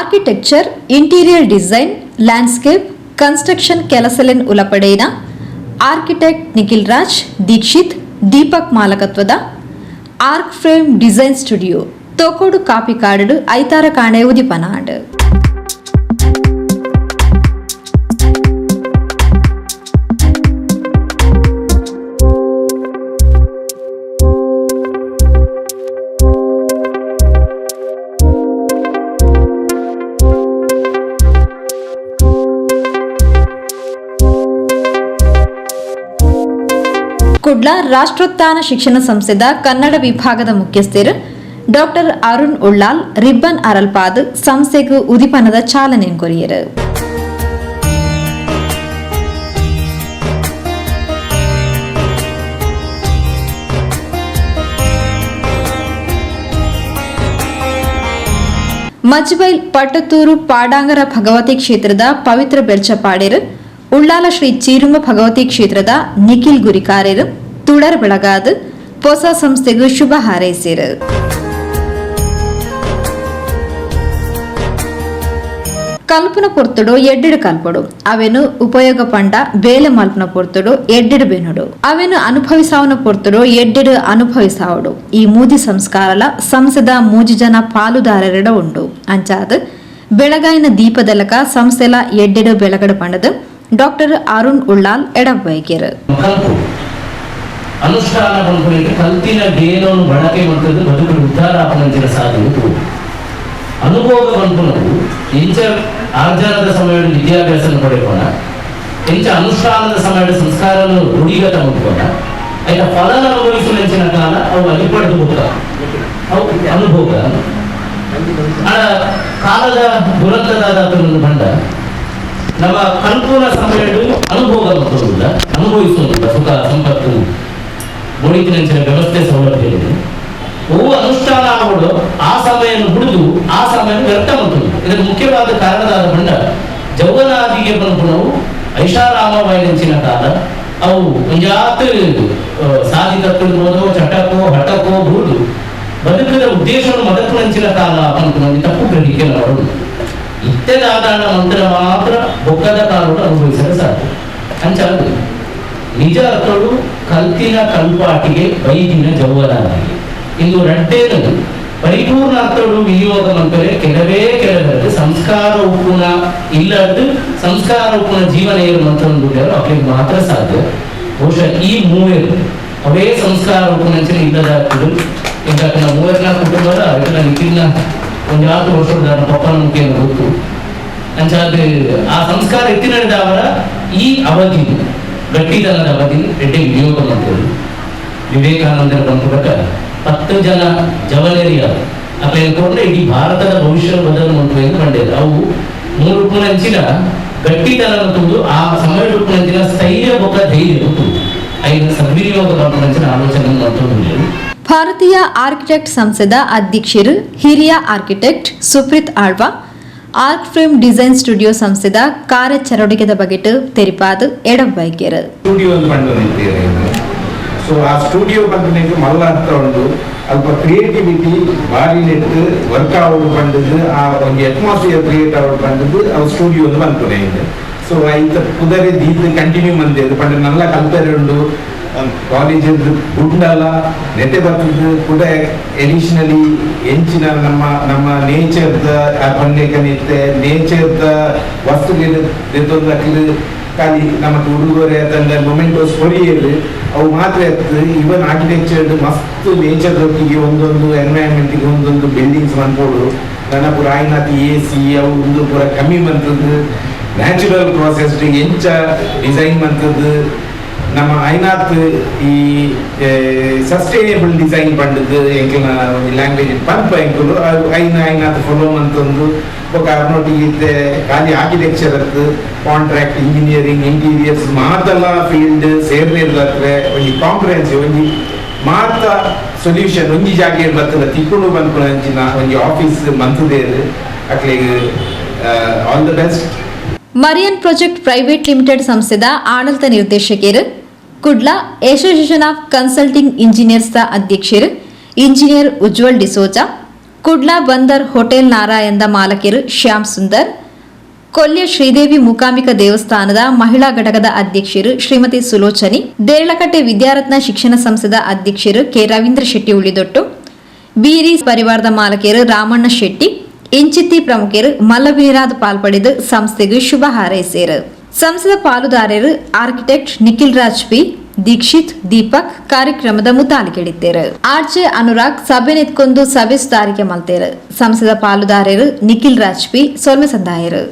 Architecture, interior design, landscape, construction ಕೆಲಸಲೆನ್ ಉಲಪಡೇನ architect Nikhil Raj, Dixit, Deepak ಮಾಲಕತ್ವದ arc frame design studio Thokodu Kapikad ಐತಾರ ಕಾಣೆ ಉದಿಪನಾಂಡ್. ಕುಡ್ಲ ರಾಷ್ಟ್ರೋತ್ಥಾನ ಶಿಕ್ಷಣ ಸಂಸ್ಥೆದ ಕನ್ನಡ ವಿಭಾಗದ ಮುಖ್ಯಸ್ಥರು ಡಾಕ್ಟರ್ ಅರುಣ್ ಉಳ್ಳಾಲ್ ರಿಬ್ಬನ್ ಅರಲ್ಪಾದ್ ಸಂಸ್ಥೆಗೂ ಉದಿಪನದ ಚಾಲನೆ ಕೊರಿಯರು. ಮಜ್ಬೈಲ್ ಪಟ್ಟತೂರು ಪಾಡಾಂಗರ ಭಗವತಿ ಕ್ಷೇತ್ರದ ಪವಿತ್ರ ಬೆಳ್ಚಪಾಡೇರು, ಉಳ್ಳಾಲ ಶ್ರೀ ಚೀರುಂಬ ಭಗವತಿ ಕ್ಷೇತ್ರದ ನಿಖಿಲ್ ಗುರಿಕಾರೇರು ತುಡರ್ ಬೆಳಗಾದ್ ಹೊಸ ಸಂಸ್ಥೆಗೂ ಶುಭ ಹಾರೈಸಿರು. ಕಲ್ಪನ ಪೊರ್ತುಡು ಎಡ್ಡೆಡು ಕಲ್ಪಡು, ಅವೆನು ಉಪಯೋಗ ಪಂಡ ಬೇಲೆ ಮಲ್ಪನ ಪೊರ್ತುಡು ಎಡ್ಡೆಡು ಬೆನುಡು, ಅವೆನು ಅನುಭವಿಸಾವನ ಪೊರ್ತುಡು ಎಡ್ಡೆಡು ಅನುಭವಿಸಾವಡು. ಈ ಮೂಜಿ ಸಂಸ್ಕಾರಲ ಸಂಸ್ಥೆದ ಮೂಜಿ ಜನ ಪಾಲುದಾರರೆಡ ಉಂಡು. ಅಂಚಾದ್ ಬೆಳಗಾಯಿನ ದೀಪದಲಕ ಸಂಸ್ಥೆಲ ಎಡ್ಡೆಡು ಬೆಳಗಡು ಪಂಡದು ಡಾಕ್ಟರ್ ಅರುಣ್ ಉಳ್ಳಾಲ್ ಎಡಬೈಕೆರು. ಕಲ್ಪು ಅನುಷ್ಠಾನ ಪನ್ಪುನೆಟ್ ಕಲ್ತಿನ ಗೇನವನ್ನು ಬಳಕೆ ಮಲ್ತದ್ದು ಬದುಕು ಉದ್ಧಾರ ಆಪುನಂಚಿನ ಸಾಧನೆ. ಅನುಭೋಗ ಪನ್ಪುನವು ಎಂಚ ಆರ್ಜನದ ಸಮಯಡ್ ವಿದ್ಯಾಭ್ಯಾಸನ ಪಡೆಪೋಣ, ಎಂಚ ಅನುಷ್ಠಾನದ ಸಮಯಡ್ ಸಂಸ್ಕಾರನು ರೂಢಿಗತ ಮಲ್ಪೋಣ, ಐತ ಫಲನ ಅನುಭವಿಸುವಂಚಿನ ಕಾಲ ಅವು ಅಲಿಪಡೆದು ಬೊಕ್ಕ ಅವು ಅನುಭೋಗ. ಆಡ ಕಾಲದ ದುರಂತದಾದ ಪಂಡ ನಮ್ಮ ಕಲ್ಪುನ ಸಮಯಡ್ ಅನುಭೋಗ ಮಲ್ತೊಂದುಲ್ಲ, ಅನುಭವಿಸುವುದಿಲ್ಲ ಸುಖ ಸಂಪತ್ತು ಬೋಡಿತಿನಂಚಿನ ವ್ಯವಸ್ಥೆ ಸೌಲಭ್ಯ ಇದೆ. ಒವ್ವು ಅನುಷ್ಠಾನ ಆವಡು ಆ ಸಮಯವನ್ನು ಬಿಡುದು ಆ ಸಮಯ ವ್ಯರ್ಥ ಮಲ್ತೊಂದು. ಇದಕ್ಕೆ ಮುಖ್ಯವಾದ ಕಾರಣದಾದ ಪಂಡ ಜೌವನಾದಿಗೆ ಪನ್ಪುನವು ಐಷಾರಾಮವಾಯಿನಂಚಿನ ಕಾಲ. ಅವು ಒಂಜಾತ್ ಸಾದಿ ತತ್ತಿರ್ಬೋದು, ಚಟಕ್ಕೋ ಹಠಕ್ಕೋ ಬುಡುದು ಬದುಕಿನ ಉದ್ದೇಶವನ್ನು ಮದಕ್ಕುನಂಚಿನ ಕಾಲ ಪನ್ಪುನ ಒಂಜಿ ತಪ್ಪು ಗ್ರಹಿಕೆ ನಮ್ಮಡು. ಇತ್ತೆದಾದಾಣ ಮಂತ್ರ ಮಾತ್ರ ಬೊಕ್ಕದ ಕಾಲೋಡು ಅನುಭವಿಸಲು ಸಾಧ್ಯ. ಅಂಚಾದ್ ನಿಜ ಅರ್ಥಡು ಕಲ್ತಿನ ಕಲ್ಪಾಟಿಗೆ ಬೈದಿನ ಜೌವನಾದಿಗೆ ಇಂದು ರಡ್ಡೇನು ಪರಿಪೂರ್ಣ ಅರ್ಥಡು ವಿನಿಯೋಗ ಮಲ್ಪರೆ ಕೆಲವೇ ಕೆಲವರಿಗೆ ಸಂಸ್ಕಾರ ಉಪ್ಪುನ ಇಲ್ಲದ್ದು ಸಂಸ್ಕಾರ ಉಪ್ಪುನ ಜೀವನ ಏನು ಮಂತ್ರೊಂದು ಅಕ್ಲೆಗ್ ಮಾತ್ರ ಸಾಧ್ಯ. ಬಹುಶಃ ಈ ಮೂವೆರ್ ಅವೇ ಸಂಸ್ಕಾರ ಉಪ್ಪುನಂಚಿನ ಇಲ್ಲದ ಇಂದಾಕನ ಮೂವರ್ನ ಕುಟುಂಬದ ಅದಕ್ಕೆ ನಿಖಿಲ್ನ ಒಂದು ಆರು ವರ್ಷದ ಪಪ್ಪನ ಮುಖೇನ ಗೊತ್ತು. ಅಂಚಾದ್ ಆ ಸಂಸ್ಕಾರ ಎತ್ತಿನಡೆದವರ ಈ ಅವಧಿ ಗಟ್ಟಿತನದ ಅವಧಿ ಎಡ್ಡೆ ವಿನಿಯೋಗ ಮಾಡ್ತೇವೆ. ವಿವೇಕಾನಂದರ ಬಂಧುಗಟ 10 ಜನ ಜವನೆರಿಯ ಅಪ್ಪ ಕೊಂಡ್ರೆ ಇಡೀ ಭಾರತದ ಭವಿಷ್ಯ ಬದಲು ಉಂಟು ಎಂದು ಕಂಡಿದೆ. ಅವು ಮೂರು ಉಪ್ಪುನಂಚಿನ ಗಟ್ಟಿತನ ತುಂಡು ಆ ಸಮಯ ಉಪ್ಪುನಂಚಿನ ಸ್ಥೈರ್ಯ ಬೊಕ್ಕ ಧೈರ್ಯ ಉಂಟು. ಐನ ಸದ್ವಿನಿಯೋಗ ಮಾಡ್ಕೊಂಡಂಚಿನ ಆಲೋಚನೆ ಮಾಡ್ಕೊಂಡು. ಭಾರತೀಯ ಆರ್ಕಿಟೆಕ್ಟ್ ಸಂಸ್ಥೆದ ಅಧ್ಯಕ್ಷರು ಹಿರಿಯ architect Supreeth Alva arc frame design studio ಸಂಸ್ಥೆದ ಕಾರ್ಯಚಟುವಟಿಕೆದ ಬಗೆಟ್ ತೆರಿಪಾದ್ ಎಡಬೈಕೆರು. ಸ್ಟುಡಿಯೋ ಒಂದು ಪಂಡೊಂದಿತ್ತೇನೆ. ಸೊ ಆ ಸ್ಟುಡಿಯೋ ಪನ್ಪಿನಕ್ಕೆ ಮಲ್ಲ ಅರ್ಥ ಉಂಡು. ಅಲ್ಪ ಕ್ರಿಯೇಟಿವಿಟಿ ಬಾರಿ ನೆಟ್ ವರ್ಕ್ ಆವೊಡು ಪಂಡದು, ಆ ಒಂಜಿ ಅಟ್ಮಾಸ್ಫಿಯರ್ ಕ್ರಿಯೇಟ್ ಆವೊಡು ಪಂಡದು ಅವು ಸ್ಟುಡಿಯೋ ಒಂದು ಪನ್ಪುನೆ. ಸೊ ಐತ ಪುದರೆ ದೀತ್ ಕಂಟಿನ್ಯೂ ಮಂದೇದು ಪಂಡ ನಲ್ಲ ಕಲ್ಪರೆ ಉಂಡು. ಕಾಲೇಜ್ ಉಂಡಲ ನೆಟೆ ಬರ್ತದೆ ಕೂಡ. ಎಡಿಷನಲಿ ಎಂಚಿನ ನಮ್ಮ ನಮ್ಮ ನೇಚರ್ದ ಪನ್ನೇಕನಿತ್ತೆ ನೇಚರ್ದ ವಸ್ತುಗಳು ದೆತ್ತೊಂದು ಅಕ್ಲು ಖಾಲಿ ನಮಕ್ ಉಡುಗೊರೆ ತಂಡ ಮೊಮೆಂಟೋಸ್ ಕೊರಿಯರು ಅವು ಮಾತ್ರ ಇತ್ತು. ಇವನ್ ಆರ್ಕಿಟೆಕ್ಚರ್ ಮಸ್ತ್ ನೇಚರ್ ದೊಟ್ಟಿಗೆ ಒಂದೊಂದು ಎನ್ವೈರನ್ಮೆಂಟ್ಗೆ ಒಂದೊಂದು ಬಿಲ್ಡಿಂಗ್ಸ್ ಮನ್ಪೋಡು. ನನ್ನ ಪೂರ ಆಯ್ನಾತಿ ಎ ಸಿ ಅವು ಒಂದು ಪೂರ ಕಮ್ಮಿ ಮಂತದ್ದು, ನ್ಯಾಚುರಲ್ ಪ್ರಾಸೆಸ್ ಎಂಚ ಡಿಸೈನ್ ಮಂತದ್ದು. ನಮ್ಮ ಐನಾತ್ ಈ ಸಸ್ಟೈನೇಬಲ್ ಡಿಸೈನ್ ಪಂಡದ್ದು ಎಂಕಲ್ನ ಒಂಜಿ ಲ್ಯಾಂಗ್ವೇಜ್ ಪನ್ಪ ಎಂಕುಲು ಐನ ಐನಾತ್ ಫಾಲೋ ಮಂತೊಂದು. ಬೊಕ ಅರ್ನೊಟ್ಟಿಗೆ ಇತ್ತೆ ಖಾಲಿ ಆರ್ಕಿಟೆಕ್ಚರ್ ಅತ್ತು, contract, engineering, interiors ಮಾತಲ್ಲ ಫೀಲ್ಡ್ ಸೇರ್ನಿರ್ಲತ್ರೆ ಒಂಜಿ ಕಾಂಪ್ರಿಹೆನ್ಸಿವ್ ಒಂಜಿ ಮಾತ ಸೊಲ್ಯೂಷನ್ ಒಂಜಿ ಜಾಗೆ ಬತ್ತದ ತಿಕ್ಕುಂಡು ಪನ್ಪುನ ಅಂಚಿನ ಒಂಜಿ ಆಫೀಸ್ ಮಂತುದೇರು. ಅಕ್ಲೆಗ್ all the best. Marian project private limited ಸಂಸ್ಥೆದ ಆಡಳಿತ ನಿರ್ದೇಶಕರು, Kudla association of consulting engineers the ಅಧ್ಯಕ್ಷರು ಇಂಜಿನಿಯರ್ ಉಜ್ವಲ್ ಡಿಸೋಜಾ, ಕುಡ್ಲ ಬಂದರ್ ಹೋಟೆಲ್ ನಾರಾಯಣದ ಮಾಲಕರು ಶ್ಯಾಮ್ ಸುಂದರ್, ಕೊಲ್ಯ ಶ್ರೀದೇವಿ ಮೂಕಾಂಬಿಕಾ ದೇವಸ್ಥಾನದ ಮಹಿಳಾ ಘಟಕದ ಅಧ್ಯಕ್ಷರು ಶ್ರೀಮತಿ ಸುಲೋಚನಿ, ದೇರಳಕಟ್ಟೆ ವಿದ್ಯಾರತ್ನ ಶಿಕ್ಷಣ ಸಂಸ್ಥೆದ ಅಧ್ಯಕ್ಷರು ಕೆ ರವೀಂದ್ರ ಶೆಟ್ಟಿ ಉಳಿದೊಟ್ಟು, ಬೀರಿ ಪರಿವಾರದ ಮಾಲಕರು ರಾಮಣ್ಣ ಶೆಟ್ಟಿ ಇಂಚಿತ್ತಿ ಪ್ರಮುಖರು ಮಲ್ಲವೀರಾದ್ ಪಾಲ್ಪಡೆದು ಸಂಸ್ಥೆಗೆ ಶುಭ ಹಾರೈಸಿರು. ಸಂಸ್ಥೆದ ಪಾಲುದಾರರು ಆರ್ಕಿಟೆಕ್ಟ್ ನಿಖಿಲ್ ರಾಜ್ ಪಿ, ದೀಕ್ಷಿತ್, ದೀಪಕ್ ಕಾರ್ಯಕ್ರಮದ ಮುತಾಲಿಕೆಡಿತ್ತೇರು. ಆರ್ಜೆ ಅನುರಾಗ್ ಸಭೆ ನೆತ್ಕೊಂಡು ಸಭೆ ಸುಧಾರಿಕೆ ಮಲ್ತೇರು. ಸಂಸ್ಥೆದ ಪಾಲುದಾರರು ನಿಖಿಲ್ ರಾಜ್ ಪಿ ಸೊಲ್ಮೆ ಸಂದಾಯರು.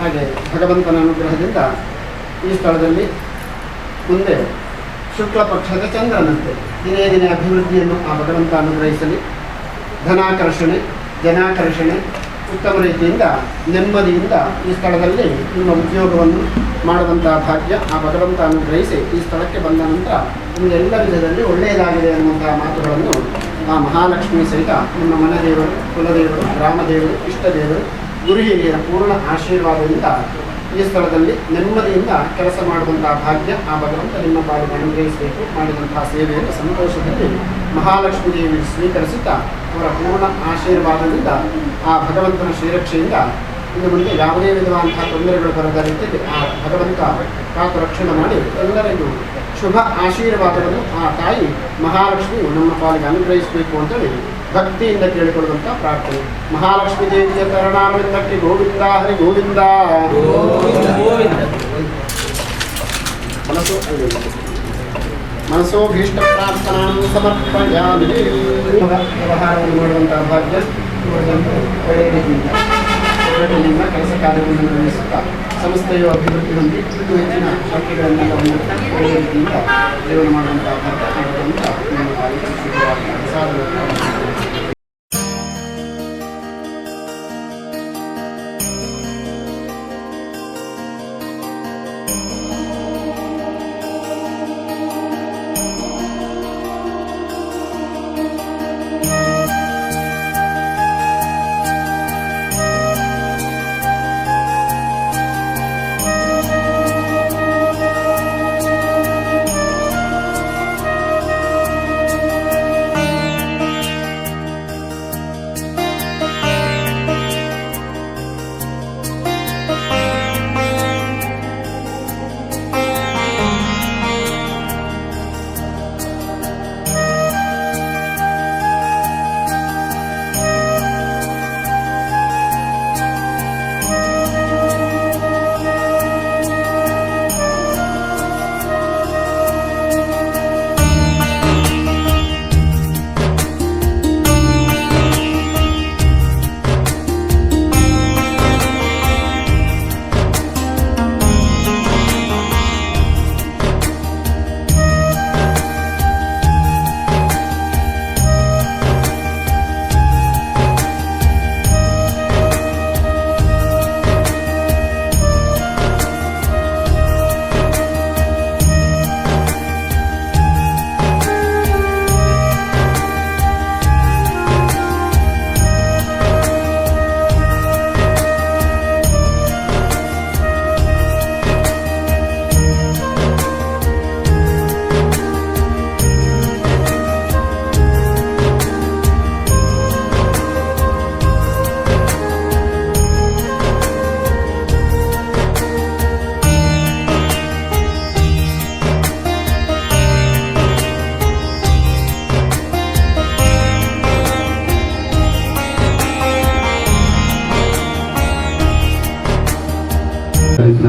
ಹಾಗೆ ಭಗವಂತನ ಅನುಗ್ರಹದಿಂದ ಈ ಸ್ಥಳದಲ್ಲಿ ಮುಂದೆ ಶುಕ್ಲ ಪಕ್ಷದ ಚಂದ್ರನಂತೆ ದಿನೇ ದಿನೇ ಅಭಿವೃದ್ಧಿಯನ್ನು ಆ ಭಗವಂತ ಅನುಗ್ರಹಿಸಲಿ. ಧನಾಕರ್ಷಣೆ, ಜನಾಕರ್ಷಣೆ ಉತ್ತಮ ರೀತಿಯಿಂದ ನೆಮ್ಮದಿಯಿಂದ ಈ ಸ್ಥಳದಲ್ಲಿ ನಿಮ್ಮ ಉದ್ಯೋಗವನ್ನು ಮಾಡುವಂತಹ ಭಾಗ್ಯ ಆ ಭಗವಂತ ಅನುಗ್ರಹಿಸಿ ಈ ಸ್ಥಳಕ್ಕೆ ಬಂದ ನಂತರ ನಿಮಗೆ ಎಲ್ಲ ವಿಧದಲ್ಲಿ ಒಳ್ಳೆಯದಾಗಿದೆ ಅನ್ನುವಂತಹ ಮಾತುಗಳನ್ನು ಆ ಮಹಾಲಕ್ಷ್ಮಿ ಸಹಿತ ನಿಮ್ಮ ಮನದೇವರು, ಕುಲದೇವರು, ಗ್ರಾಮದೇವರು, ಇಷ್ಟದೇವರು, ಗುರು ಹಿರಿಯರ ಪೂರ್ಣ ಆಶೀರ್ವಾದದಿಂದ ಈ ಸ್ಥಳದಲ್ಲಿ ನೆಮ್ಮದಿಯಿಂದ ಕೆಲಸ ಮಾಡುವಂತಹ ಭಾಗ್ಯ ಆ ಭಗವಂತ ನಿಮ್ಮ ಪಾಲಿಗೆ ಅನುಗ್ರಹಿಸಬೇಕು. ಮಾಡಿದಂತಹ ಸೇವೆಯನ್ನು ಸಂತೋಷದಲ್ಲಿ ಮಹಾಲಕ್ಷ್ಮೀ ದೇವಿ ಸ್ವೀಕರಿಸುತ್ತಾ ಅವರ ಪೂರ್ಣ ಆಶೀರ್ವಾದದಿಂದ ಆ ಭಗವಂತನ ಶ್ರೀರಕ್ಷೆಯಿಂದ ಇನ್ನು ಮುಂದೆ ಯಾವುದೇ ವಿಧವಾದಂತಹ ತೊಂದರೆಗಳು ಬರದ ರೀತಿಯಲ್ಲಿ ಆ ಭಗವಂತ ಕಾತು ರಕ್ಷಣೆ ಮಾಡಿ ಎಲ್ಲರಿಗೂ ಶುಭ ಆಶೀರ್ವಾದವನ್ನು ಆ ತಾಯಿ ಮಹಾಲಕ್ಷ್ಮಿಯು ನಮ್ಮ ಪಾಲಿಗೆ ಅನುಗ್ರಹಿಸಬೇಕು ಅಂತೇಳಿ ಭಕ್ತಿಯಿಂದ ಕೇಳಿಕೊಳ್ಳುವಂಥ ಪ್ರಾರ್ಥನೆ. ಮಹಾಲಕ್ಷ್ಮೀ ದೇವಿಯ ಚರಣಾರವಿಂದಕ್ಕೆ ಗೋವಿಂದ ಹರಿ ಗೋವಿಂದ. ಮನಸ್ಸು ಮನಸ್ಸೋಭೀಷ್ಟ ಪ್ರಾರ್ಥನಾ ಸಮರ್ಪಯಾಮಿ. ವ್ಯವಹಾರವನ್ನು ಮಾಡುವಂತಹ ಭಾಗ್ಯ ಒಳ್ಳೆಯ ರೀತಿಯಿಂದ ಒಗ್ಗಟ್ಟಿನಿಂದ ಕೆಲಸ ಕಾರ್ಯವನ್ನು ನಿರ್ವಹಿಸುತ್ತಾ ಸಂಸ್ಥೆಯು ಅಭಿವೃದ್ಧಿ ಹೊಂದಿ ಇನ್ನೂ ಹೆಚ್ಚಿನ ಶಾಖೆಗಳನ್ನೆಲ್ಲ ಹೊಂದುತ್ತಾ ಒಳ್ಳೆಯ ರೀತಿಯಿಂದ ಜೀವನ ಮಾಡುವಂತಹ ಭಾಗ್ಯ ಭಗವಂತ ನಿಮ್ಮ ಪಾಲಿಗೆ ಶುಭವಾಗಿ ಪ್ರಸಾದವನ್ನು.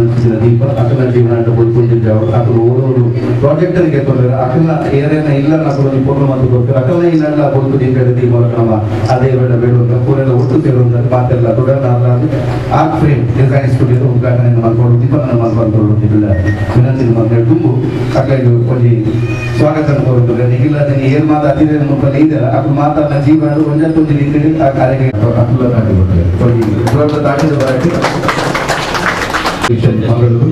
ಒಲಿಸಿದ ದೀಪ ಅಕಲ ಜೀವನ ಬದುಕೊಂಡಿದ್ದಾವು ಅಕಲು ಓಡೋರು ಪ್ರಾಜೆಕ್ಟ್ ತೊಂದರೆ ಅಕಲ ಏರೇನ ಇಲ್ಲ ಅಕಲು ಪೊರ್ಲು ಮತ್ತು ಕೊಡ್ತಾರೆ ಅಕಲ ಇಲ್ಲ ಬದುಕು ದೀಪ ಈ ಮೂಲಕ ನಮ್ಮ ಅದೇ ಬೇಡ ಬೇಡುವಂತ ಪೂರೆಲ್ಲ ಒಟ್ಟು ಸೇರುವಂತ ಮಾತೆಲ್ಲ ದೊಡ್ಡ art frame design studio ಉದ್ಘಾಟನೆ ಮಾಡ್ಕೊಂಡು ದೀಪನ ಮಾಡ್ಕೊಂಡು ವಿನಂತಿ ಮಾಡ್ಕೊಂಡು ತುಂಬು ಅಕಲಿಗೆ ಒಂಜಿ ಸ್ವಾಗತ ಕೋರುತ್ತದೆ. ನಿಖಿಲ ಏನ್ ಮಾತು ಅತಿಥಿ ಮುಖ ಇದೆಲ್ಲ ಅಕಲು ಮಾತಾಡಿದ ಜೀವನ ಒಂಜತ್ತೊಂದು ರೀತಿಯಲ್ಲಿ ಆ ಕಾರ್ಯಕ್ರಮ ಅಕುಲ ಮಂಗಳೂರು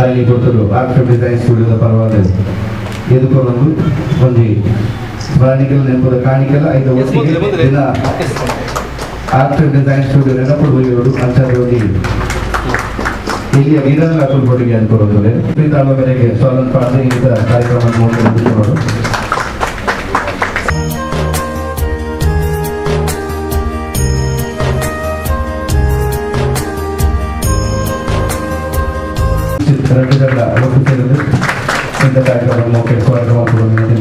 ಅಲ್ಲಿ ಕೊಟ್ಟರು art design ಸ್ಟುಡಿಯೋದ ಪರವಾದ ಎದುಕೊಂಡು ಒಂಜಿ ಸ್ಮರಣಿಕೆಲ್ಲ ನೆನಪದ ಕಾಣಿಕೆಲ್ಲ ಐದು ಒಟ್ಟಿಗೆ ದಿನ art design studio ನೆನಪು ಹೋಗಿರೋದು ಅಂಚಾರೋಗಿ ಇಲ್ಲಿಯ ವೀರನ ಅಕುಲ್ ಕೊಡುಗೆ ಅನ್ಕೊಡೋದು ತಾಲೂಕಿಗೆ ಸ್ವಾಗತ ಪಾದ ಇಂಥ ಕಾರ್ಯಕ್ರಮ ನೋಡಿಕೊಂಡು ಒಟ್ಟು ಸೇರಿದೆ ಇಂಥ ಕಾರ್ಯಕ್ರಮ ಸ್ವಾಗತ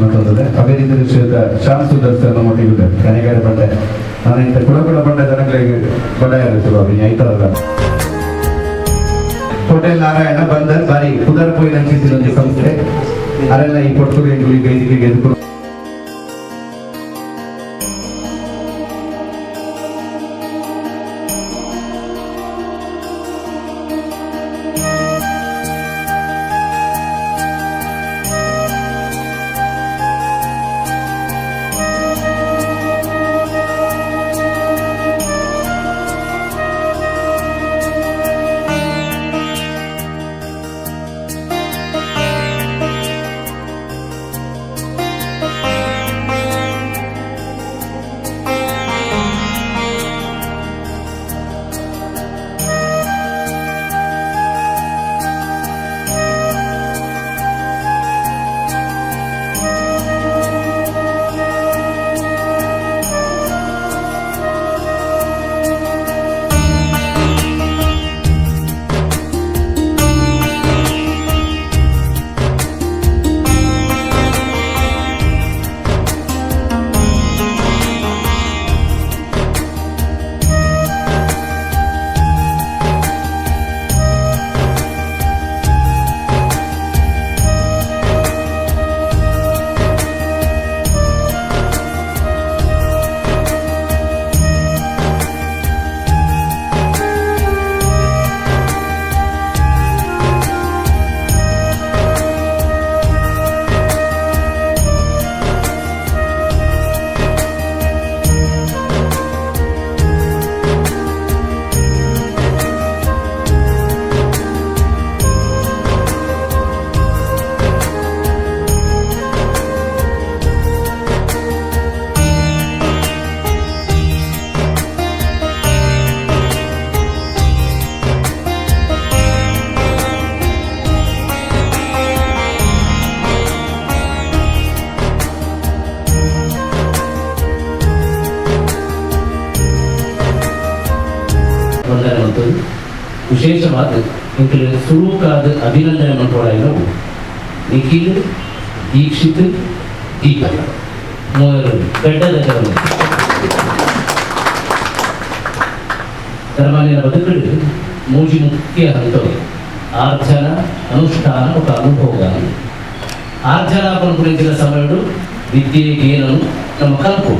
ಮತ್ತೊಂದಿದೆ. ಅದೇ ರೀತಿ ಶ್ರೀಯುತ ಶ್ಯಾಮ್ ಸುಂದರ್ ಸರ್ ನಮ್ಮ ಒಟ್ಟಿಗೆ ಕನೆಗಾಡಿ ಬಂಡೆ ನಾನು ಇಂಥ ಕುಡ ಕುಡ ಬಂಡೆ ಜನಗಳಿಗೆ ಬಂಡಾಯ ಐತಲ್ಲ ಹೋಟೆಲ್ ನಾರಾಯಣ ಬಂದರ್ ಬಾರಿ ಪುದರ್ ಪೋಯಿನ ಸಂಸ್ಥೆ ಅರೆಲ್ಲ ಈ ಪೊರ್ತುಗೇಜ್ ವೇದಿಕೆಗೆ ಎದುರು ವಿಶೇಷವಾದ ಇಂಕಲು ಸುರುಕಾದ ಅಭಿನಂದನೆ ಮನ್ಪೊಡಾಯಿನವು ನಿಖಿಲ್, ದೀಕ್ಷಿತ್, ದೀಪಕ್ ಮೂವರು ಗಡ್ಡದ ಜನ ಧರ್ಮಾನಿನ ಬದುಕುಡು ಮೂಜಿ ಮುಖ್ಯ ಹಂತವು ಆರ್ಜನ, ಅನುಷ್ಠಾನ ఒక ಅನುಭೋಗ. ಆರ್ಜನ ಪನ್ಪುನಿಂಚಿನ ಸಮಯಡು ವಿದ್ಯೆ ಗೇನನು ನಮ್ಮ ಕಲ್ಪು,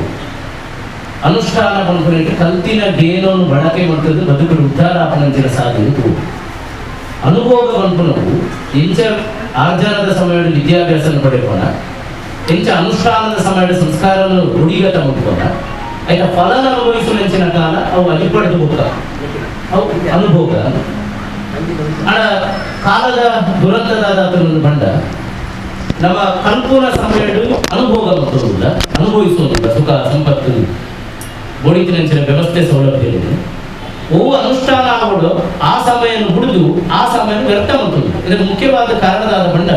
ಅನುಷ್ಠಾನ ಪನ್ಪುನಿಂಚ ಕಲ್ತಿನ ಗೇನನ್ನು ಬಳಕೆ ಮಾಡ್ತದ್ದು ಬದುಕುಡು ಉದ್ಧಾರ ಆಪನಂಚಿನ ಸಾಧನೆ. ಅನುಭೋಗ ಪನ್ಪುನವು ಎಂಚ ಆರ್ಜನದ ಸಮಯಡು ವಿದ್ಯಾಭ್ಯಾಸನ ಪಡೆಯೋಣ, ಎಂಚ ಅನುಷ್ಠಾನದ ಸಮಯಡು ಸಂಸ್ಕಾರವನ್ನು ರೂಢಿಗತ ಮಾಡ್ಕೋಣ, ಆಯ್ತಾ ಫಲನ ಅನುಭವಿಸುವಂಚಿನ ಕಾಲ ಅವು ಅಲ್ಲಿ ಪಡೆದು ಹೋಗ್ತ ಅವು ಅನುಭೋಗ. ಅಣ ಕಾಲದ ದುರಂತದಾದ ಬಂಡ ನಮ್ಮ ಕಲ್ಪೂರ ಸಮಯಡು ಅನುಭೋಗ ಮಾಡ್ತದಿಲ್ಲ, ಅನುಭವಿಸುವುದಿಲ್ಲ ಸುಖ ಸಂಪತ್ತು ಬೋಡಿತಿನಂಚಿನ ವ್ಯವಸ್ಥೆ ಸೌಲಭ್ಯ ಅವು ಅನುಷ್ಠಾನ ಆಗೋಡು ಆ ಸಮಯವನ್ನು ಹುಡಿದು ಆ ಸಮಯ ವ್ಯರ್ಥ ಮಾಡ್ತದೆ. ಇದಕ್ಕೆ ಮುಖ್ಯವಾದ ಕಾರಣದಾದ ಬಂಡ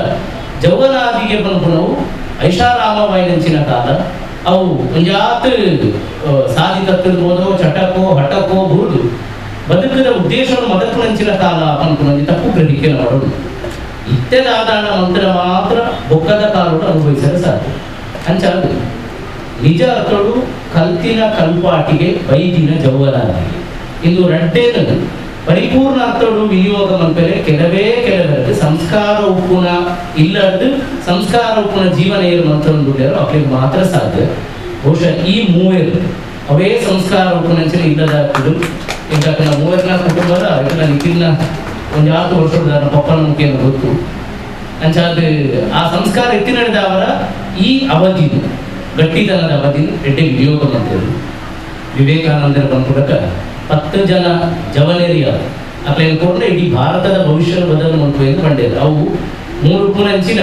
ಜೌವನಾದಿಗೆ ಪನ್ಪುನವು ಐಷಾರಾಮವಾಯಿನಂಚಿನ ಕಾಲ ಅವು ಒಂಜಾತ್ ಸಾಧಿ ತತ್ತಿರ್ಬೋದೋ ಚಟಕೋ ಹಠಕೋ ಬುರುದು ಬದುಕಿದ ಉದ್ದೇಶವನ್ನು ಮದಕ್ಕುನಂಚಿನ ಕಾಲ ಪನ್ಪುನಂಜಿ ತಪ್ಪು ಗ್ರಹಿಕೆ ಮಾಡೋದು. ಇತ್ತೆದಾದಾಣ ಮಂತ್ರ ಮಾತ್ರ ಬೊಕ್ಕದ ಕಾಲೋಡು ಅನುಭವಿಸಲು ಸಾಧ್ಯ. ಅಂಚಾದ ನಿಜ ಅರ್ಥಳು ಕಲ್ತಿನ ಕಲ್ಪಾಟಿಗೆ ಬೈದಿನ ಜೌವನಾದಿಗೆ ಇಂದು ರಡ್ಡೇನು ಪರಿಪೂರ್ಣ ಅರ್ಥಡು ವಿನಿಯೋಗ ಮನ್ಪೆರೆ ಕೆಲವೇ ಕೆಲವರದು ಸಂಸ್ಕಾರ ಉಪ್ಪುನ ಇಲ್ಲದ್ದು ಸಂಸ್ಕಾರ ಉಪ್ಪುನ ಜೀವನ ಏನು ಮಂತ್ರೊಂದುಳ್ಳ್ಯಾರೋ ಅಕ್ಲೆಗ್ ಮಾತ್ರ ಸಾಧ್ಯ. ಬಹುಶಃ ಈ ಮೂವೆರ್ ಅವೇ ಸಂಸ್ಕಾರ ಉಪ್ಪುನಂಚಿನ ಇಲ್ಲದಾಕುಲು. ಇಂಕನ ಮೂವೆರ್ನ ಕುಟುಂಬದ ಇದನ್ನ ನಿಖಿಲ್ನ ಒಂದು ಆತು ವರ್ಷದ ಪಪ್ಪನ ಮುಖೇನ ಗೊತ್ತು. ಅಂಚಾದ ಆ ಸಂಸ್ಕಾರ ಎತ್ತಿ ನಡೆದ ಅವರ ಈ ಅವಧಿ ಗಟ್ಟಿತನದ ಅವಧಿ ಎಡ್ಡೆ ವಿನಿಯೋಗ ಮಂತ್ರಿ ವಿವೇಕಾನಂದರ ಬಂದ್ಬಿಡಕ 10 ಜನ ಜವನೇರಿಯ ಅಕ್ಲೇನ್ ಕೊಟ್ರೆ ಇಡೀ ಭಾರತದ ಭವಿಷ್ಯದ ಬದಲು ಮಂತು ಎಂದು ಬಂಡೇರು. ಅವು 3 ಪುನಂಚಿನ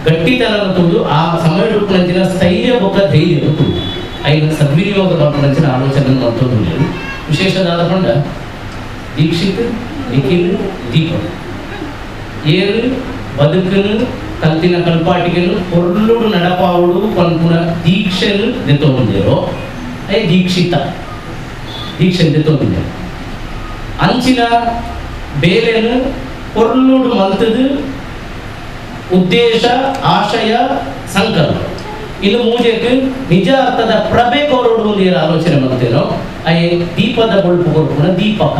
ಗಟ್ಟಿತನ ತೂದು ಆ ಸಮಯ ಪುನಂಚಿನ ಸ್ಥೈರ್ಯ ಬೊಕ್ಕ ಧೈರ್ಯ ತೂದು ಐನ ಸದ್ವಿನಿಯೋಗ ಪುನಂಚಿನ ಆಲೋಚನೆ ಮಂತೊಂದು. ವಿಶೇಷದಾದ ಪಂಡ ದೀಕ್ಷಿತ್, ನಿಖಿಲ್, ದೀಪಕ್ ಏರು ಬದುಕನು ಕಲ್ತಿನ ಕಲ್ಪಾಟಿಗೆನು ಪೊರ್ಲುಡು ನಡಪಾವುಡು ಪನ್ಪುನ ದೀಕ್ಷೆನು ದೆತ್ತೊಂದೇರೋ I Dikshita ದೀಕ್ಷೆ ದೆತ್ತೊಂದಿದ್ದೇನೆ. ಅಂಚಿನ ಬೇಲೆನು ಪೊರ್ಲುಡು ಮಲ್ತದು ಉದ್ದೇಶ, ಆಶಯ, ಸಂಕಲ್ಪ ಇನ್ನು ಮೂಜೆಕ್ ನಿಜ ಅರ್ಥದ ಪ್ರಭೆ ಕೊರಡು ಒಂದು ಆಲೋಚನೆ ಮಾಡ್ತೇನೋ I ದೀಪದ ಬೊಳ್ಪು ಕೊರ್ಪುನ ದೀಪಕ.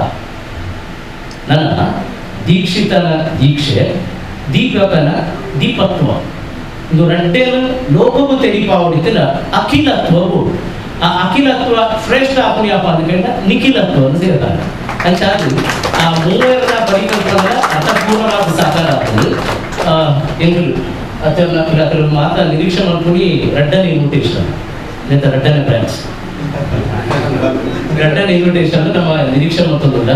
ನನ್ನ ದೀಕ್ಷಿತನ ದೀಕ್ಷೆ, ದೀಪಕನ ದೀಪತ್ವ, ಇದು ರಡ್ಡೇನು ಲೋಕವು ತೆರಿಪಾವಡಿತನ ಅಖಿಲತ್ವವು. ಆ ಅಖಿಲತ್ವ ಶ್ರೇಷ್ಠ ಅಪುಣ್ಯಪ್ಪ ಅಂದ್ಕೊಂಡ ನಿಖಿಲತ್ವವನ್ನು ಸೇರ್ತಾರೆ. ಅಂಚಾದು ಆ ಮೂವರ ಪರಿಕಲ್ಪನೆ ಅರ್ಥಪೂರ್ಣವಾದ ಸಾಕಾರ ಆಗ್ತದೆ. ಎಂದ್ರು ಅತ್ಯಂತ ಮಾತಾ ನಿರೀಕ್ಷೆ ಮಾಡ್ಕೊಂಡು ರಡ್ಡನೆ ಇನ್ವಿಟೇಷನ್ ಎಂತ ರಡ್ಡನೆ ಬ್ರಾಂಚ್ ರಡ್ಡನೆ ಇನ್ವಿಟೇಷನ್ ನಮ್ಮ ನಿರೀಕ್ಷೆ ಮತ್ತೊಂದಿಲ್ಲ.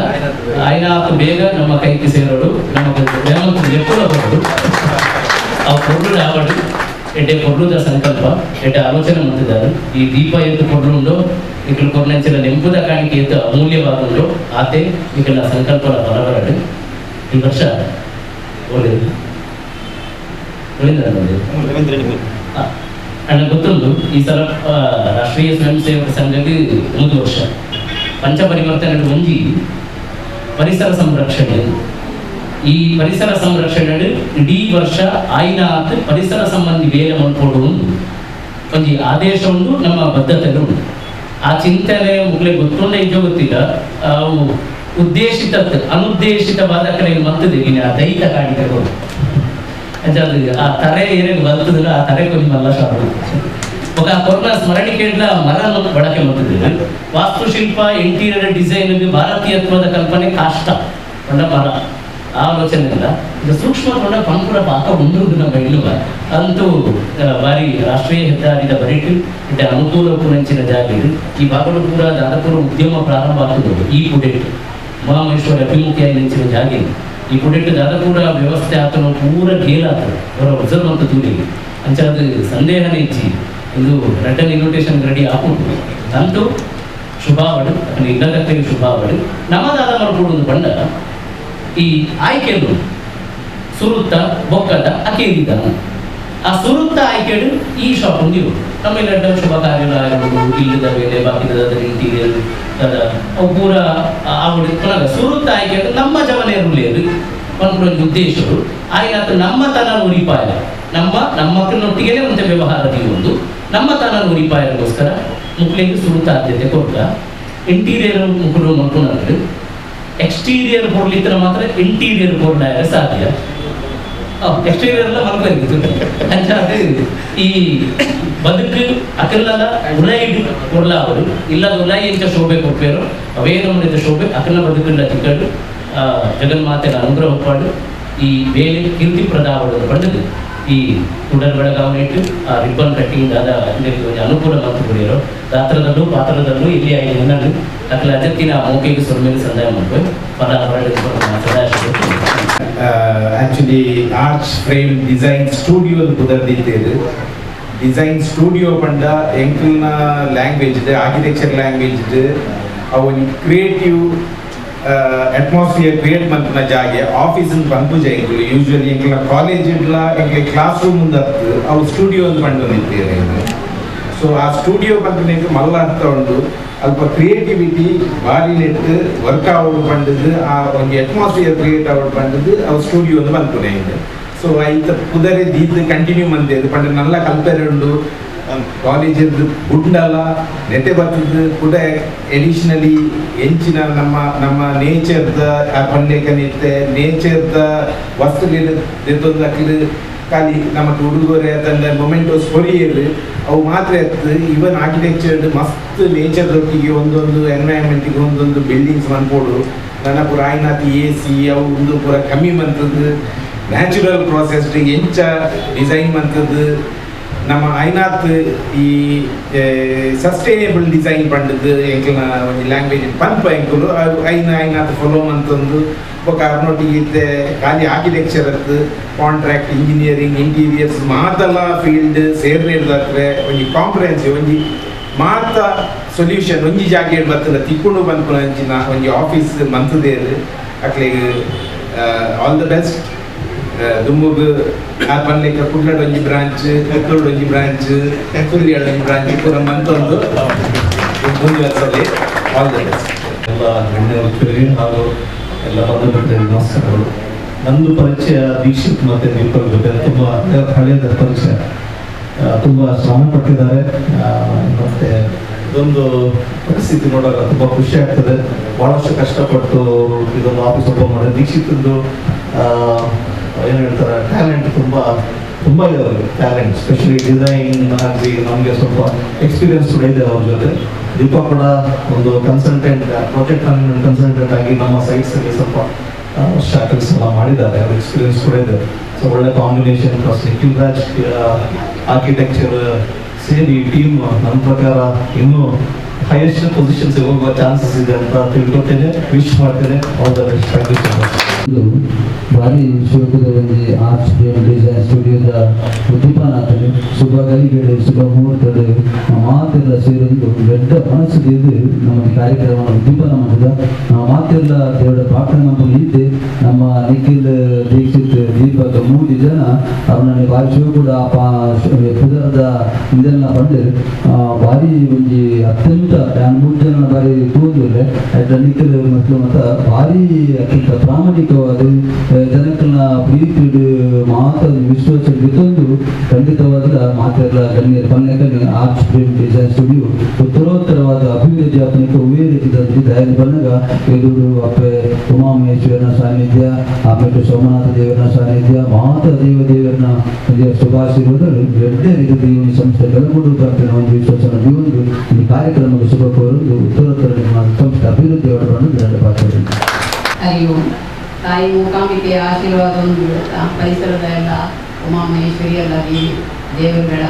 ಆಯ್ನಾತು ಬೇಗ ನಮ್ಮ ಕೈಗೆ ಸೇರೋಡು ನಮ್ಮ ಎಪ್ಪುಲ ಬರೋಡು ಆ ಪೊರ್ಲು ಆವಡು ಎಡ್ಡೆ ಪೊರ್ಲುದ ಸಂಕಲ್ಪ ಎಡ್ಡೆ ಆಲೋಚನೆ ಮಾಡ್ತಿದ್ದಾರೆ. ಈ ದೀಪ ಎದ್ದು ಪೊರ್ಲುಂಡು ఇక్కడ ಕೊರ್ನಂಚಿನ ನೆಂಪುದ ಕಾಣಿಕೆ ಎದ್ದು ಅಮೂಲ್ಯವಾದುಂಡು ಆತೆ ఇక్కడ ಸಂಕಲ್ಪದ ಬಲಬರಡು. ಈ ವರ್ಷ ಒಳ್ಳೆಯದು ಅಣ್ಣ ಗೊತ್ತುಂಟು. ಈ ಸಲ ರಾಷ್ಟ್ರೀಯ ಸ್ವಯಂ ಸೇವಕ ಸಂಘಕ್ಕೆ 1 ವರ್ಷ ಪಂಚ ಪರಿವರ್ತನೆ ಒಂಜಿ ಪರಿಸರ ಸಂರಕ್ಷಣೆ. ಈ ಪರಿಸರ ಸಂರಕ್ಷಣೆ ಇಡೀ ವರ್ಷ ಆಯ್ನಾತ್ ಪರಿಸರ ಸಂಬಂಧಿ ಬೇರೆ ಮಲ್ಪೊಡು ಒಂಜಿ ಆದೇಶ ಉಂಟು, ನಮ್ಮ ಬದ್ಧತೆ ಉಂಟು. ಆ ಚಿಂತನೆ ಮುಗ್ಲೆ ಗೊತ್ತುಂಡ ಇಜ್ಜೋ ಗೊತ್ತಿಲ್ಲ. ಅವು ಉದ್ದೇಶಿತ ಅನುದ್ದೇಶಿತವಾದ ಕಡೆ ಮತ್ತದೆ ಆ ದೈತ ಕಾಣಿಕೆ ಆ ತರೆ ಏನೇನು ಬರ್ತದಿಲ್ಲ ಆ ತರೆ ಕೊಂಚ ಮಲ್ಲ ಶಾಪ ఒక ಕೊರೋನಾ ಸ್ಮರಣಿಕೆಡ್ಲ ಮರ ಬಳಕೆ ಮಾಡ್ತಿದ್ದೀವಿ. ವಾಸ್ತುಶಿಲ್ಪ, ಇಂಟೀರಿಯರ್ ಡಿಸೈನ್, ಭಾರತೀಯತ್ವದ ಕಲ್ಪನೆ ಕಾಷ್ಟ ಒಂಡ ಮರ ಆ ಆಲೋಚನೆ ಇಲ್ಲ. ಇದು ಸೂಕ್ಷ್ಮ ಕೊಂಡ ಪಂಕುರ ಪಾಕ ಉಂಡು ನಮ್ಮ ಇಲ್ಲುವ ಅಂತೂ ಬಾರಿ ರಾಷ್ಟ್ರೀಯ ಹೆದ್ದಾರಿದ ಬರಿಟು ಇಟ್ಟ ಅನುಕೂಲ ಪೂರಂಚಿನ ಜಾಗ ಇದು. ಈ ಭಾಗಗಳು ಪೂರ ದಾದಪುರ ಉದ್ಯಮ ಪ್ರಾರಂಭ ಆಗ್ತದೆ. ಈ ಪುಡೆಟ್ ಉಮಾಮಹೇಶ್ವರ ಅಭಿಮುಖಿಯಾಗಿ ನೆಂಚಿನ ಜಾಗ ಇದು. ಈ ಪುಡೆಟ್ ದಾದಪುರ ವ್ಯವಸ್ಥೆ ಆತನ ಪೂರ ಗೇಲಾತದೆ ಅವರ ಒಬ್ಸರ್ವ್ ಅಂತ ತೂರಿಗೆ ಅಂಚಾದ ಸಂದೇಹನೇ ಇಚ್ಚಿ ಇದು return invitation ready ಆಪುಂಡು. ಅಂತೂ ಶುಭಾವಡು ಅಕನ ಇಲ್ಲದಕ್ಕೆ ಶುಭಾವಡು ನಮ್ಮದಾದ ಮರಕೂಡುದು ಬಂಡ ಈ ಆಯ್ಕೆಲು ಸುರುತ್ತ ಬೊಕ್ಕದ ಅಕೇರಿದ ಆ ಸುರುತ್ತ ಆಯ್ಕೆಡು ಈ ಶಾಪ್ ಒಂದು ನಮ್ಮ ಇಲ್ಲ ಶುಭ ಕಾರ್ಯಗಳಾಗಿರ್ಬೋದು, ಇಲ್ಲದ ಮೇಲೆ ಬಾಕಿದ ಇಂಟೀರಿಯರ್ ಅವು ಪೂರ ಆವಡಿ ಪುನಃ ಸುರುತ್ತ ಆಯ್ಕೆ ನಮ್ಮ ಜವನೆಯರು ಪನ್ಪುನ ಉದ್ದೇಶಗಳು ಆಯ್ನಾತ ನಮ್ಮ ತನ ಉರಿಪಾಯ ನಮ್ಮ ನಮ್ಮಕ್ಕನೊಟ್ಟಿಗೆ ಒಂದು ವ್ಯವಹಾರ ಒಂದು ನಮ್ಮ ತನ ಉರಿಪಾಯಗೋಸ್ಕರ ಮುಕ್ಳಿಗೆ ಸುರುತ್ತ ಆದ್ಯತೆ ಕೊಟ್ಟ ಇಂಟೀರಿಯರ್ ಮುಕ್ಕಳು ಮಲ್ಪುನಂದ್ರೆ ಎಕ್ಸ್ಟೀರಿಯರ್ ಕೊಡ್ಲಿತ್ರ ಮಾತ್ರ ಇಂಟೀರಿಯರ್ ಕೊಡ್ಲಾಯ ಸಾಧ್ಯ. ಎಕ್ಸ್ಟೀರಿಯರ್ ಎಲ್ಲ ಮಲ್ಪಬೇಕು ಅಂಚಾದ ಈ ಬದುಕು ಅಕಲ್ಲದ ಉಲೈಡ್ ಕೊಡ್ಲಾವರು ಇಲ್ಲದ ಉಲೈ ಎಂಚ ಶೋಭೆ ಕೊಪ್ಪೇರು ಅವೇ ನಮ್ಮನಿದ್ದ ಶೋಭೆ ಅಕಲ್ಲ ಬದುಕಲ್ಲ ತಿಕ್ಕಡು ಜಗನ್ಮಾತೆಯ ಅನುಗ್ರಹ ಪಾಡು ಈ ಬೇಲೆ ಕೀರ್ತಿ ಪ್ರದಾವಡದ ಪಂಡದು ಈ ತುಡರ್ ಬೆಳಗಾವಣೆ ಆ ರಿಬ್ಬನ್ ಕಟ್ಟಿಂಗ್ ಆದ ಒಂಜಿ ಅನುಕೂಲ ಮಂತು ಕೊಡಿಯರು ಗಾತ್ರದಲ್ಲೂ ಪಾತ್ರದಲ್ಲೂ ಇಲ್ಲಿ ಆಗಿ ನಾನು ಅಕಲ ಅಜತ್ತಿನ ಮೌಖಿಕ ಸೊಲ್ಮೇಲೆ ಸಂದಾಯ ಮಾಡ್ಬೋದು ಫಲ Sadashiva. Actually arch frame design studio ಪುದರ್ದಿತ್ತೇರು. Design studio ಪಂಡ ಎಂಕಲ್ನ language architecture language ಅವು creative atmosphere create ಮಲ್ಪುನ ಜಾಗೆ. ಆಫೀಸ್ ಪನ್ಪುಜ ಎಂಕುಲು ಯೂಶುವಲಿ ಎಂಕಲ್ನ ಕಾಲೇಜ್ ಇಡ್ಲ ಎಂಕ್ಲೆ ಕ್ಲಾಸ್ ರೂಮ್ ಅತ್ತು ಅವು ಸ್ಟುಡಿಯೋ ಅಂತ ಪಂಡೊಂದಿತ್ತೇರು. ಸೊ ಆ ಸ್ಟುಡಿಯೋ ಪನ್ಪುನೆಗ್ ಮಲ್ಲ ಅರ್ಥ ಉಂಡು. ಅಲ್ಪ ಕ್ರಿಯೇಟಿವಿಟಿ ಬಾರಿ ನೆಟ್ ವರ್ಕ್ ಆವಡು ಪಂಡದು ಆ ಒಂಜಿ ಅಟ್ಮಾಸ್ಫಿಯರ್ ಕ್ರಿಯೇಟ್ ಆವಡು ಪಂಡದು ಅವು ಸ್ಟುಡಿಯೋ ಒಂದು ಪನ್ಪುನೆ. ಸೊ ಐತ ಪುದರೆ ದೀದ್ ಕಂಟಿನ್ಯೂ ಮಂದೇದು ಪಂಡ ನಲ್ಲ ಕಲ್ಪೆರೆ ಉಂಡು. College ಬುಡ್ಡಲ್ಲ ನೆಟೆ ಬರ್ತದೆ ಕೂಡ. ಎಡಿಷನಲಿ ಎಂಚಿನ ನಮ್ಮ ನಮ್ಮ ನೇಚರ್ದ ಪಂಡೇಕನಿತ್ತೆ ನೇಚರ್ದ ವಸ್ತುಗಳು ಅಕ್ಲು ಖಾಲಿ ನಮಕ್ ಉಡುಗೊರೆ ತಂಡ ಮೊಮೆಂಟೋಸ್ ಕೊರಿಯರ್ ಅವು ಮಾತ್ರ ಎತ್ತು. ಇವನ್ ಆರ್ಕಿಟೆಕ್ಚರ್ ಮಸ್ತ್ ನೇಚರ್ದೊಟ್ಟಿಗೆ ಒಂದೊಂದು ಎನ್ವೈರನ್ಮೆಂಟಿಗೆ ಒಂದೊಂದು ಬಿಲ್ಡಿಂಗ್ಸ್ ಮನ್ಪೋಡು. ನನ್ನ ಪೂರ ಆಯ್ನಾತಿ ಎ ಸಿ ಅವು ಒಂದು ಪೂರ ಕಮ್ಮಿ ಮಂತದ್ದು, ನ್ಯಾಚುರಲ್ ಪ್ರಾಸೆಸ್ ಎಂಚ ಡಿಸೈನ್ ಮಂತದ್ದು. ನಮ್ಮ ಐನಾತ್ ಈ ಸಸ್ಟೈನೇಬಲ್ ಡಿಸೈನ್ ಪಂಡದ್ದು ಎಂಕಲ್ನ ಒಂಜಿ ಲ್ಯಾಂಗ್ವೇಜ್ ಪನ್ಪ ಎಂಕುಲು ಐನ ಐನಾತ್ ಫಾಲೋ ಮಂತೊಂದು. ಬೊಕ ಅರ್ನೊಟ್ಟಿಗೆ ಇತ್ತೆ ಖಾಲಿ ಆರ್ಕಿಟೆಕ್ಚರ್ ಅತ್ತು, contract, engineering, interiors ಮಾತಲ್ಲ ಫೀಲ್ಡ್ ಸೇರ್ನೇರ್ದಾತ್ರೆ ಒಂಜಿ ಕಾಂಪ್ರಹೆನ್ಸಿವ್ ಒಂಜಿ ಮಾತ ಸೊಲ್ಯೂಷನ್ ಒಂಜಿ ಜಾಗೆಡ್ ಬತ್ತದ ತಿಕ್ಕುಂಡು ಪನ್ಪುನ ಅಂಚಿನ ಒಂಜಿ ಆಫೀಸ್ ಮಂತದೇರು. ಅಕ್ಲೆಗ್ all the best. ದುಮ್ಮುಗ್ ಆ ಪನ್ಲೆಕ್ಕ ಕುಡ್ಲಡ್ ಒಂಜಿ ಬ್ರಾಂಚ್, ಪುತ್ತೂರ್ಡ್ ಒಂಜಿ ಬ್ರಾಂಚ್, ಸುಳ್ಯಡ್ ಒಂಜಿ ಬ್ರಾಂಚ್ ಪೂರ ಮಂತೊಂದು ಮುಂದುವರ್ಸಲಿ. All the best. ಎಲ್ಲ ಗಣ್ಯರಿಗೆ ಹಾಗೂ ಎಲ್ಲ ಬಂಧುಗಳಿಗೆ ನಮಸ್ಕಾರಗಳು. ನಂದು ಪರಿಚಯ ದೀಕ್ಷಿತ್ ಮತ್ತೆ ದೀಪಕ್ ಜೊತೆ ತುಂಬ ಹಳೆಯದ ಪರಿಚಯ. ತುಂಬ ಶ್ರಮ ಪಟ್ಟಿದ್ದಾರೆ. ಮತ್ತೆ ಇದೊಂದು ಪರಿಸ್ಥಿತಿ ನೋಡುವಾಗ ತುಂಬ ಖುಷಿ ಆಗ್ತದೆ. ಬಹಳಷ್ಟು ಕಷ್ಟಪಟ್ಟು ಇದೊಂದು ಆಫೀಸ್ ಓಪನ್ ಮಾಡಿ ದೀಕ್ಷಿತದ್ದು ಏನು ಹೇಳ್ತಾರೆ, ಟ್ಯಾಲೆಂಟ್ ತುಂಬ ತುಂಬ ಇದೆ ಅವರಿಗೆ. Talent specially design ಆಗಲಿ, ನಮಗೆ ಸ್ವಲ್ಪ ಎಕ್ಸ್ಪೀರಿಯನ್ಸ್ ಕೂಡ ಇದೆ ಅವ್ರ ಜೊತೆ. ದೀಪಕ್ ಕೂಡ ಒಂದು consultant, project management consultant ಆಗಿ ನಮ್ಮ ಸೈಟ್ಸ್ ಅಲ್ಲಿ ಸ್ವಲ್ಪ ಕೆಲಸ ಎಲ್ಲ ಮಾಡಿದ್ದಾರೆ. ಅವ್ರ ಎಕ್ಸ್ಪೀರಿಯನ್ಸ್ ಕೂಡ ಇದೆ. ಸೊ ಒಳ್ಳೆ combination plus Nikhil Raj architecture ಸೇರಿ ಟೀಮ್ ನನ್ನ ಪ್ರಕಾರ ಇನ್ನೂ ಹೈಯೆಸ್ಟ್ ಪೊಸಿಷನ್ಸ್ ಹೋಗುವ ಚಾನ್ಸಸ್ ಇದೆ ಅಂತ ತಿಳ್ಕೊತೇನೆ. ವಿಶ್ ಮಾಡ್ತೇನೆ. All the best. Thank you so much. ಇದು ಭಾರಿ ಶೋಕದ ಒಂಜಿ arts frame design ಸ್ಟುಡಿಯೋದ ಉದ್ದೀಪನ ಆತದೆ. ಶುಭ ಗಳಿಗೆಡು, ಶುಭ ಮುಹೂರ್ತದ ಮಾತೆಲ್ಲ ಸೇರೊಂದು ದೊಡ್ಡ ಮನಸ್ಸು ಇದು ನಮ್ಮ ಕಾರ್ಯಕ್ರಮ ಉದ್ದೀಪನ ಮಾಡಿದ. ನಾವು ಮಾತೆಲ್ಲ ದೇವರ ಪ್ರಾರ್ಥನೆ ಮಾಡ್ಕೊಂಡು ಈತೆ ನಮ್ಮ ನಿಖಿಲ್, ದೀಕ್ಷಿತ್, ದೀಪಕ್ ಮೂರು ಜನ ಅವ್ರನ್ನ ಭಾರಿ ಶಿವ ಕೂಡ ಪುದರದ ಇದೆಲ್ಲ ಪಂಡೇರು. ಭಾರಿ ಒಂಜಿ ಅತ್ಯಂತ ಯಾನ್ ಮೂರು ಜನ ಭಾರಿ ತೂಂದುಲ್ಲೆ. ಅಯ್ತ ನಿಖಿಲ್ ಮತ್ತು ಮತ್ತ ಭಾರಿ ಅತ್ಯಂತ ಪ್ರಾಮಾಣಿಕವಾದ ಜನಕ್ಕನ ಪ್ರೀತಿಡು ಮಾತ ವಿಶ್ವಾಸ ಬಿತ್ತೊಂದು ಖಂಡಿತವಾದ ಮಾತೆಲ್ಲ ಗಣ್ಯರು ಪನ್ನೆಕನೆ arts frame design studio ಉತ್ತರೋತ್ತರವಾದ ಅಭಿವೃದ್ಧಿ ಆಪನಿಕ ಉವೇ ರೀತಿದ ದಯಾನಿ ಬನ್ನಗ ಎದುರು ಅಪ್ಪೆ ಉಮಾಮಹೇಶ್ವರನ ಸಾನ್ನಿಧ್ಯ, ಆಮೇಲೆ ಸೋಮನಾಥ ದೇವರ ಸಾನ್ನಿಧ್ಯ, ಮಾತ ದೇವ ದೇವರನ್ನ ಶುಭಾಶೀರ್ವಾದಗಳು ಎರಡೇ ರೀತಿಯ ಈ ಸಂಸ್ಥೆ ಬೆಳಗುಡು ಪ್ರಾರ್ಥನೆ ಒಂದು ವಿಶ್ವಾಸನ ಜೀವನದು ಈ ಕಾರ್ಯಕ್ರಮಕ್ಕೆ ಶುಭ ಕೋರುವುದು. ಉತ್ತರೋತ್ತರ ನಿಮ್ಮ ಸಂಸ್ಥೆ ಅಭಿವೃದ್ಧಿ ಅವರನ್ನು ಎರಡು ಪಾತ್ರ. ಹರಿ ಓಂ. ತಾಯಿ ಮೂಕಾಂಬಿಕೆಯ ಆಶೀರ್ವಾದವನ್ನು ಬಿಡುತ್ತಾ, ಪರಿಸರದ ಎಲ್ಲ ಉಮಾಮಹೇಶ್ವರಿ ಎಲ್ಲ ದೇವಿ ದೇವರುಗಳ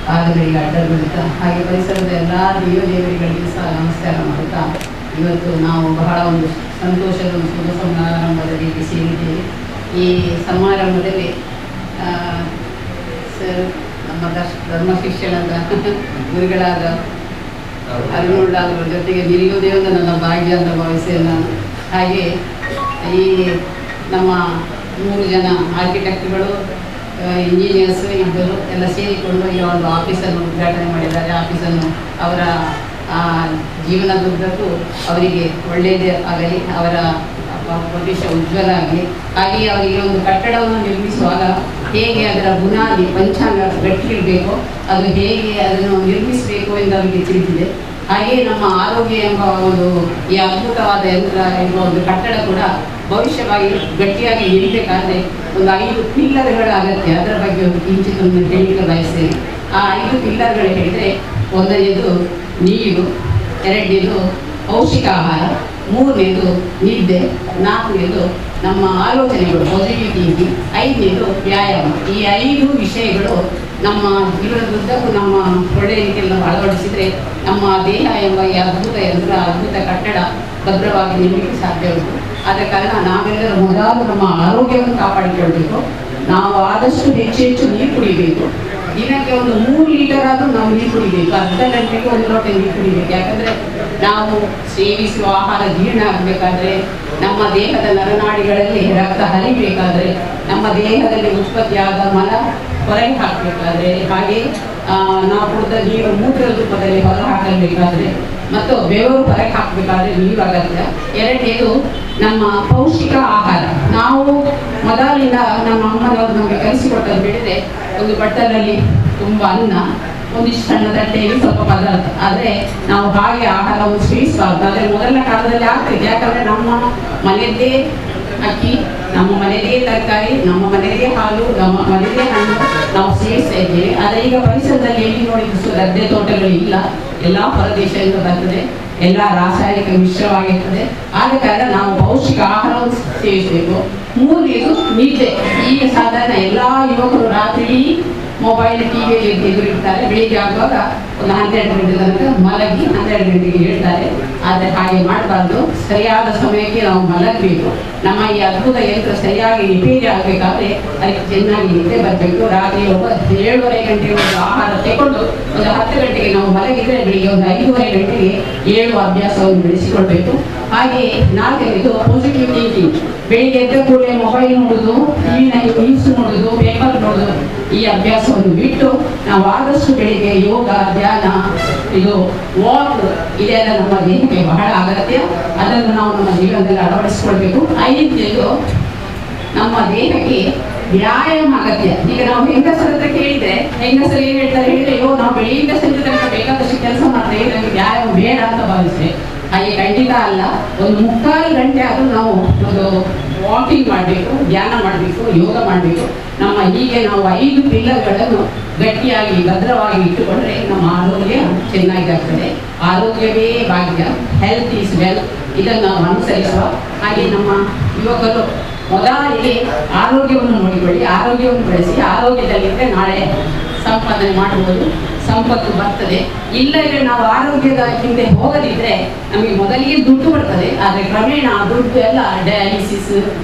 ಪಾದಗಳಿಗೆ ಅಡ್ಡ ಬೀಳುತ್ತಾ, ಹಾಗೆ ಪರಿಸರದ ಎಲ್ಲ ದೇವ ದೇವರುಗಳಿಗೆ ಸಹ ನಮಸ್ಕಾರ ಮಾಡುತ್ತಾ, ಇವತ್ತು ನಾವು ಬಹಳ ಒಂದು ಸಂತೋಷದ ಒಂದು ಶುಭ ಸಮಾರಂಭದ ರೀತಿ ಸೇರಿದ್ದೇವೆ. ಈ ಸಮಾರಂಭದಲ್ಲಿ ಸರ್, ನಮ್ಮ ಧರ್ಮ ಶಿಕ್ಷಣದ ಗುರುಗಳಾದ ಅರುಣ್ ಜೊತೆಗೆ ನಿಲ್ಲುವುದೇ ಒಂದು ನನ್ನ ಭಾಗ್ಯ ಅಂತ ಭಾವಿಸ್ತೇನೆ ನಾನು. ಹಾಗೆ ಈ ನಮ್ಮ ಮೂರು ಜನ ಆರ್ಕಿಟೆಕ್ಟ್ಗಳು, ಇಂಜಿನಿಯರ್ಸ್ ಇಬ್ಬರು ಎಲ್ಲ ಸೇರಿಕೊಂಡು ಈ ಒಂದು ಆಫೀಸನ್ನು ಉದ್ಘಾಟನೆ ಮಾಡಿದ್ದಾರೆ. ಆಫೀಸನ್ನು ಅವರ ಜೀವನದುದ್ದಕ್ಕೂ ಅವರಿಗೆ ಒಳ್ಳೆಯದೇ ಆಗಲಿ, ಅವರ ಭವಿಷ್ಯ ಉಜ್ವಲ ಆಗಲಿ. ಹಾಗೆಯೇ ಅವರಿಗೆ ಒಂದು ಕಟ್ಟಡವನ್ನು ನಿರ್ಮಿಸುವಾಗ ಹೇಗೆ ಅದರ ಬುನಾದಿ ಪಂಚಾಂಗ ಗಟ್ಟಿ ಇರಬೇಕು, ಅದು ಹೇಗೆ ಅದನ್ನು ನಿರ್ಮಿಸಬೇಕು ಎಂದು ಅವರಿಗೆ ತಿಳಿದಿದೆ. ಹಾಗೆಯೇ ನಮ್ಮ ಆರೋಗ್ಯ ಎಂಬ ಒಂದು ಈ ಅದ್ಭುತವಾದ ಯಂತ್ರ ಎಂಬ ಒಂದು ಕಟ್ಟಡ ಕೂಡ ಭವಿಷ್ಯವಾಗಿ ಗಟ್ಟಿಯಾಗಿ ನಿಲ್ಲಬೇಕಾದ್ರೆ ಒಂದು ಐದು ಪಿಲ್ಲರ್ಗಳ ಅಗತ್ಯ. ಅದರ ಬಗ್ಗೆ ಒಂದು ಕಿಂಚಿತ್ ಒಂದು ಹೇಳಲಿಕ್ಕೆ ಬಯಸ್ತೇನೆ. ಆ ಐದು ಪಿಲ್ಲರ್ಗಳು ಹೇಳಿದರೆ, ಒಂದನೇದು ನೀರು, ಎರಡನೇದು ಪೌಷ್ಟಿಕ ಆಹಾರ, ಮೂರನೇದು ನಿದ್ದೆ, ನಾಲ್ಕನೇದು ನಮ್ಮ ಆಲೋಚನೆಗಳು, ಪಾಸಿಟಿವ್ ಥಿಂಕಿಂಗ್, ಐದನೇದು ವ್ಯಾಯಾಮ. ಈ ಐದು ವಿಷಯಗಳು ನಮ್ಮ ಜೀವನದುದ್ದಕ್ಕೂ ನಮ್ಮ ಒಳ್ಳೆಯ ರೀತಿಯಲ್ಲಿ ನಾವು ಅಳವಡಿಸಿದರೆ ನಮ್ಮ ದೇಹ ಎಂಬ ಈ ಅದ್ಭುತ ಯಂತ್ರ, ಅದ್ಭುತ ಕಟ್ಟಡ ಭದ್ರವಾಗಿ ನಿಲ್ಲಲಿಕ್ಕೆ ಸಾಧ್ಯ ಉಂಟು. ಆದ ಕಾರಣ ನಾವೆಲ್ಲರೂ ಮೊದಲು ನಮ್ಮ ಆರೋಗ್ಯವನ್ನು ಕಾಪಾಡಿಕೊಳ್ಬೇಕು. ನಾವು ಆದಷ್ಟು ಹೆಚ್ಚು ಹೆಚ್ಚು ನೀರು ಕುಡಿಬೇಕು. ದಿನಕ್ಕೆ ಒಂದು 3 ಲೀಟರ್ ಆದರೂ ನಾವು ನೀರು ಕುಡಿಬೇಕು. ಅರ್ಧ ಗಂಟೆಗೆ ಒಂದು ಲೋಟ ನೀರು ಕುಡಿಬೇಕು. ಯಾಕಂದ್ರೆ ನಾವು ಸೇವಿಸುವ ಆಹಾರ ಜೀರ್ಣ ಆಗಬೇಕಾದ್ರೆ, ನಮ್ಮ ದೇಹದ ನರನಾಡಿಗಳಲ್ಲಿ ರಕ್ತ ಹರಿಬೇಕಾದ್ರೆ, ನಮ್ಮ ದೇಹದಲ್ಲಿ ಉತ್ಪತ್ತಿಯಾದ ಮಲ ಹೊರಗೆ ಹಾಕಬೇಕಾದ್ರೆ, ಹಾಗೆ ನಾವು ಕುಡಿದ ನೀರು ಮೂತ್ರದ ರೂಪದಲ್ಲಿ ಹೊರ ಹಾಕಬೇಕಾದ್ರೆ ಮತ್ತು ಬೆವರು ಹೊರಗೆ ಹಾಕಬೇಕಾದ್ರೆ ನೀರು ಅಗತ್ಯ. ಎರಡನೇದು ನಮ್ಮ ಪೌಷ್ಟಿಕ ಆಹಾರ. ನಾವು ಮೊದಲಿಂದ ನಮ್ಮ ಅಮ್ಮನವರು ನಮಗೆ ಕಲಿಸಿಕೊಟ್ಟದ್ದು ಹೇಳಿದ್ರೆ, ಒಂದು ಬಟ್ಟಲಲ್ಲಿ ತುಂಬ ಅನ್ನ ಒಂದಿಷ್ಟು ಸಣ್ಣ ತಟ್ಟೆಯಲ್ಲಿ ಸ್ವಲ್ಪ ಪದಾರ್ಥ. ಆದರೆ ನಾವು ಹಾಗೆ ಆಹಾರವನ್ನು ಸೇವಿಸಬಾರ್ದು. ಆದರೆ ಮೊದಲಿನ ಕಾಲದಲ್ಲಿ ಆಗ್ತಿದೆ, ಯಾಕಂದರೆ ನಮ್ಮ ಮನೆಯದ್ದೇ ಅಕ್ಕಿ, ನಮ್ಮ ಮನೆಯದೇ ತರಕಾರಿ, ನಮ್ಮ ಮನೆಯದೇ ಹಾಲು, ನಮ್ಮ ಮನೆಯದೇ ಹಣ್ಣು ನಾವು ಸೇವಿಸ್ತಾ ಇದ್ದೇವೆ. ಆದರೆ ಈಗ ಪರಿಸರದಲ್ಲಿ ಎಲ್ಲಿ ನೋಡಿದ್ರು ಗದ್ದೆ ತೋಟಗಳು ಇಲ್ಲ, ಎಲ್ಲ ಹೊರದೇಶದಿಂದ ಬರ್ತದೆ, ಎಲ್ಲ ರಾಸಾಯನಿಕ ಮಿಶ್ರವಾಗಿರ್ತದೆ. ಆದ ಕಾರಣ ನಾವು ಪೌಷ್ಟಿಕ ಆಹಾರವನ್ನು ಸೇವಿಸಬೇಕು. ಮೂರನೇದು ನಿದ್ದೆ. ಈಗ ಸಾಧಾರಣ ಎಲ್ಲ ಯುವಕರು ರಾತ್ರಿ ಮೊಬೈಲ್ ಟಿವಿಯಲ್ಲಿ ಎದುರಿರ್ತಾರೆ. ಬೆಳಿಗ್ಗೆ ಆಗುವಾಗ ಒಂದು 12 ಗಂಟೆ ತನಕ ಮಲಗಿ 12 ಗಂಟೆಗೆ ಹೇಳ್ತಾರೆ. ಆದರೆ ಹಾಗೆ ಮಾಡಬಾರ್ದು. ಸರಿಯಾದ ಸಮಯಕ್ಕೆ ನಾವು ಮಲಗಬೇಕು. ನಮ್ಮ ಈ ಅದ್ಭುತ ಯಂತ್ರ ಸರಿಯಾಗಿ ರಿಪೇರಿ ಆಗಬೇಕಾದ್ರೆ ಅದಕ್ಕೆ ಚೆನ್ನಾಗಿ ನಿದ್ದೆ ಬರಬೇಕು. ರಾತ್ರಿ 7:30 ಗಂಟೆಗೆ ಒಂದು ಆಹಾರ ತಗೊಂಡು ಒಂದು 10 ಗಂಟೆಗೆ ನಾವು ಮಲಗಿದ್ರೆ ಬೆಳಿಗ್ಗೆ ಒಂದು 5:30 ಗಂಟೆಗೆ ಏಳುವ ಅಭ್ಯಾಸವನ್ನು ಬೆಳೆಸಿಕೊಳ್ಬೇಕು. ಹಾಗೆ ನಾಲ್ಕನೇದು ಪಾಸಿಟಿವ್ ಥಿಂಕಿಂಗ್. ಬೆಳಿಗ್ಗೆ ಎದ್ದ ಕೂಡಲೇ ಮೊಬೈಲ್ ನೋಡುದು, ಟಿವಿ ನ್ಯೂಸ್ ನೋಡುದು, ಪೇಪರ್ ನೋಡುದು, ಈ ಅಭ್ಯಾಸವನ್ನು ಬಿಟ್ಟು ನಾವು ಆದಷ್ಟು ಬೆಳಿಗ್ಗೆ ಯೋಗ, ಧ್ಯಾನ, ಇದು ವಾಕ್ ಇದೆಲ್ಲ ನಮ್ಮ ದೇಹಕ್ಕೆ ಬಹಳ ಅಗತ್ಯ. ಅದನ್ನು ನಾವು ನಮ್ಮ ಜೀವನದಲ್ಲಿ ಅಳವಡಿಸಿಕೊಳ್ಬೇಕು. ಐದನೇದು ನಮ್ಮ ದೇಹಕ್ಕೆ ವ್ಯಾಯಾಮ ಅಗತ್ಯ. ಈಗ ನಾವು ಹೆಂಗಸರ ಹತ್ರ ಕೇಳಿದ್ರೆ ಹೆಂಗಸರು ಏನ್ ಹೇಳ್ತಾರೆ ಹೇಳಿದ್ರೆ, ಅಯ್ಯೋ ನಾವು ಬೆಳಿಗ್ಗೆ ಸಂಜೆ ತನಕ ಬೇಕಾದಷ್ಟು ಕೆಲಸ ಮಾಡ್ತೇವೆ, ನಮಗೆ ವ್ಯಾಯಾಮ ಬೇಡ ಅಂತ ಭಾವಿಸ್ತೇವೆ. ಹಾಗೆ ಖಂಡಿತ ಅಲ್ಲ. ಒಂದು 3/4 ಗಂಟೆ ಆದರೂ ನಾವು ಒಂದು ವಾಕಿಂಗ್ ಮಾಡಬೇಕು, ಧ್ಯಾನ ಮಾಡಬೇಕು, ಯೋಗ ಮಾಡಬೇಕು. ನಮ್ಮ ಹೀಗೆ ನಾವು 5 ಪಿಲ್ಲರ್ಗಳನ್ನು ಗಟ್ಟಿಯಾಗಿ ಭದ್ರವಾಗಿ ಇಟ್ಟುಕೊಂಡ್ರೆ ನಮ್ಮ ಆರೋಗ್ಯ ಚೆನ್ನಾಗಿ ಆಗ್ತದೆ. ಆರೋಗ್ಯವೇ ಭಾಗ್ಯ, health is wealth. ಇದನ್ನು ನಾವು ಅನುಸರಿಸುವ ಹಾಗೆ ನಮ್ಮ ಯುವಕರು ಮೊದಲಿಗೆ ಆರೋಗ್ಯವನ್ನು ನೋಡಿಕೊಳ್ಳಿ, ಆರೋಗ್ಯವನ್ನು ಬೆಳೆಸಿ. ಆರೋಗ್ಯದಲ್ಲಿದ್ದರೆ ನಾಳೆ ಸಂಪಾದನೆ ಮಾಡ್ಬೋದು, ಸಂಪತ್ತು ಬರ್ತದೆ. ಇಲ್ಲದ್ರೆ ನಾವು ಆರೋಗ್ಯದ ಹಿಂದೆ ಹೋಗದಿದ್ದರೆ ನಮಗೆ ಮೊದಲಿಗೆ ದುಡ್ಡು ಬರ್ತದೆ, ಆದರೆ ಕ್ರಮೇಣ ಆ ದುಡ್ಡು ಎಲ್ಲ ಡಯಾಲಿಸಿಸ್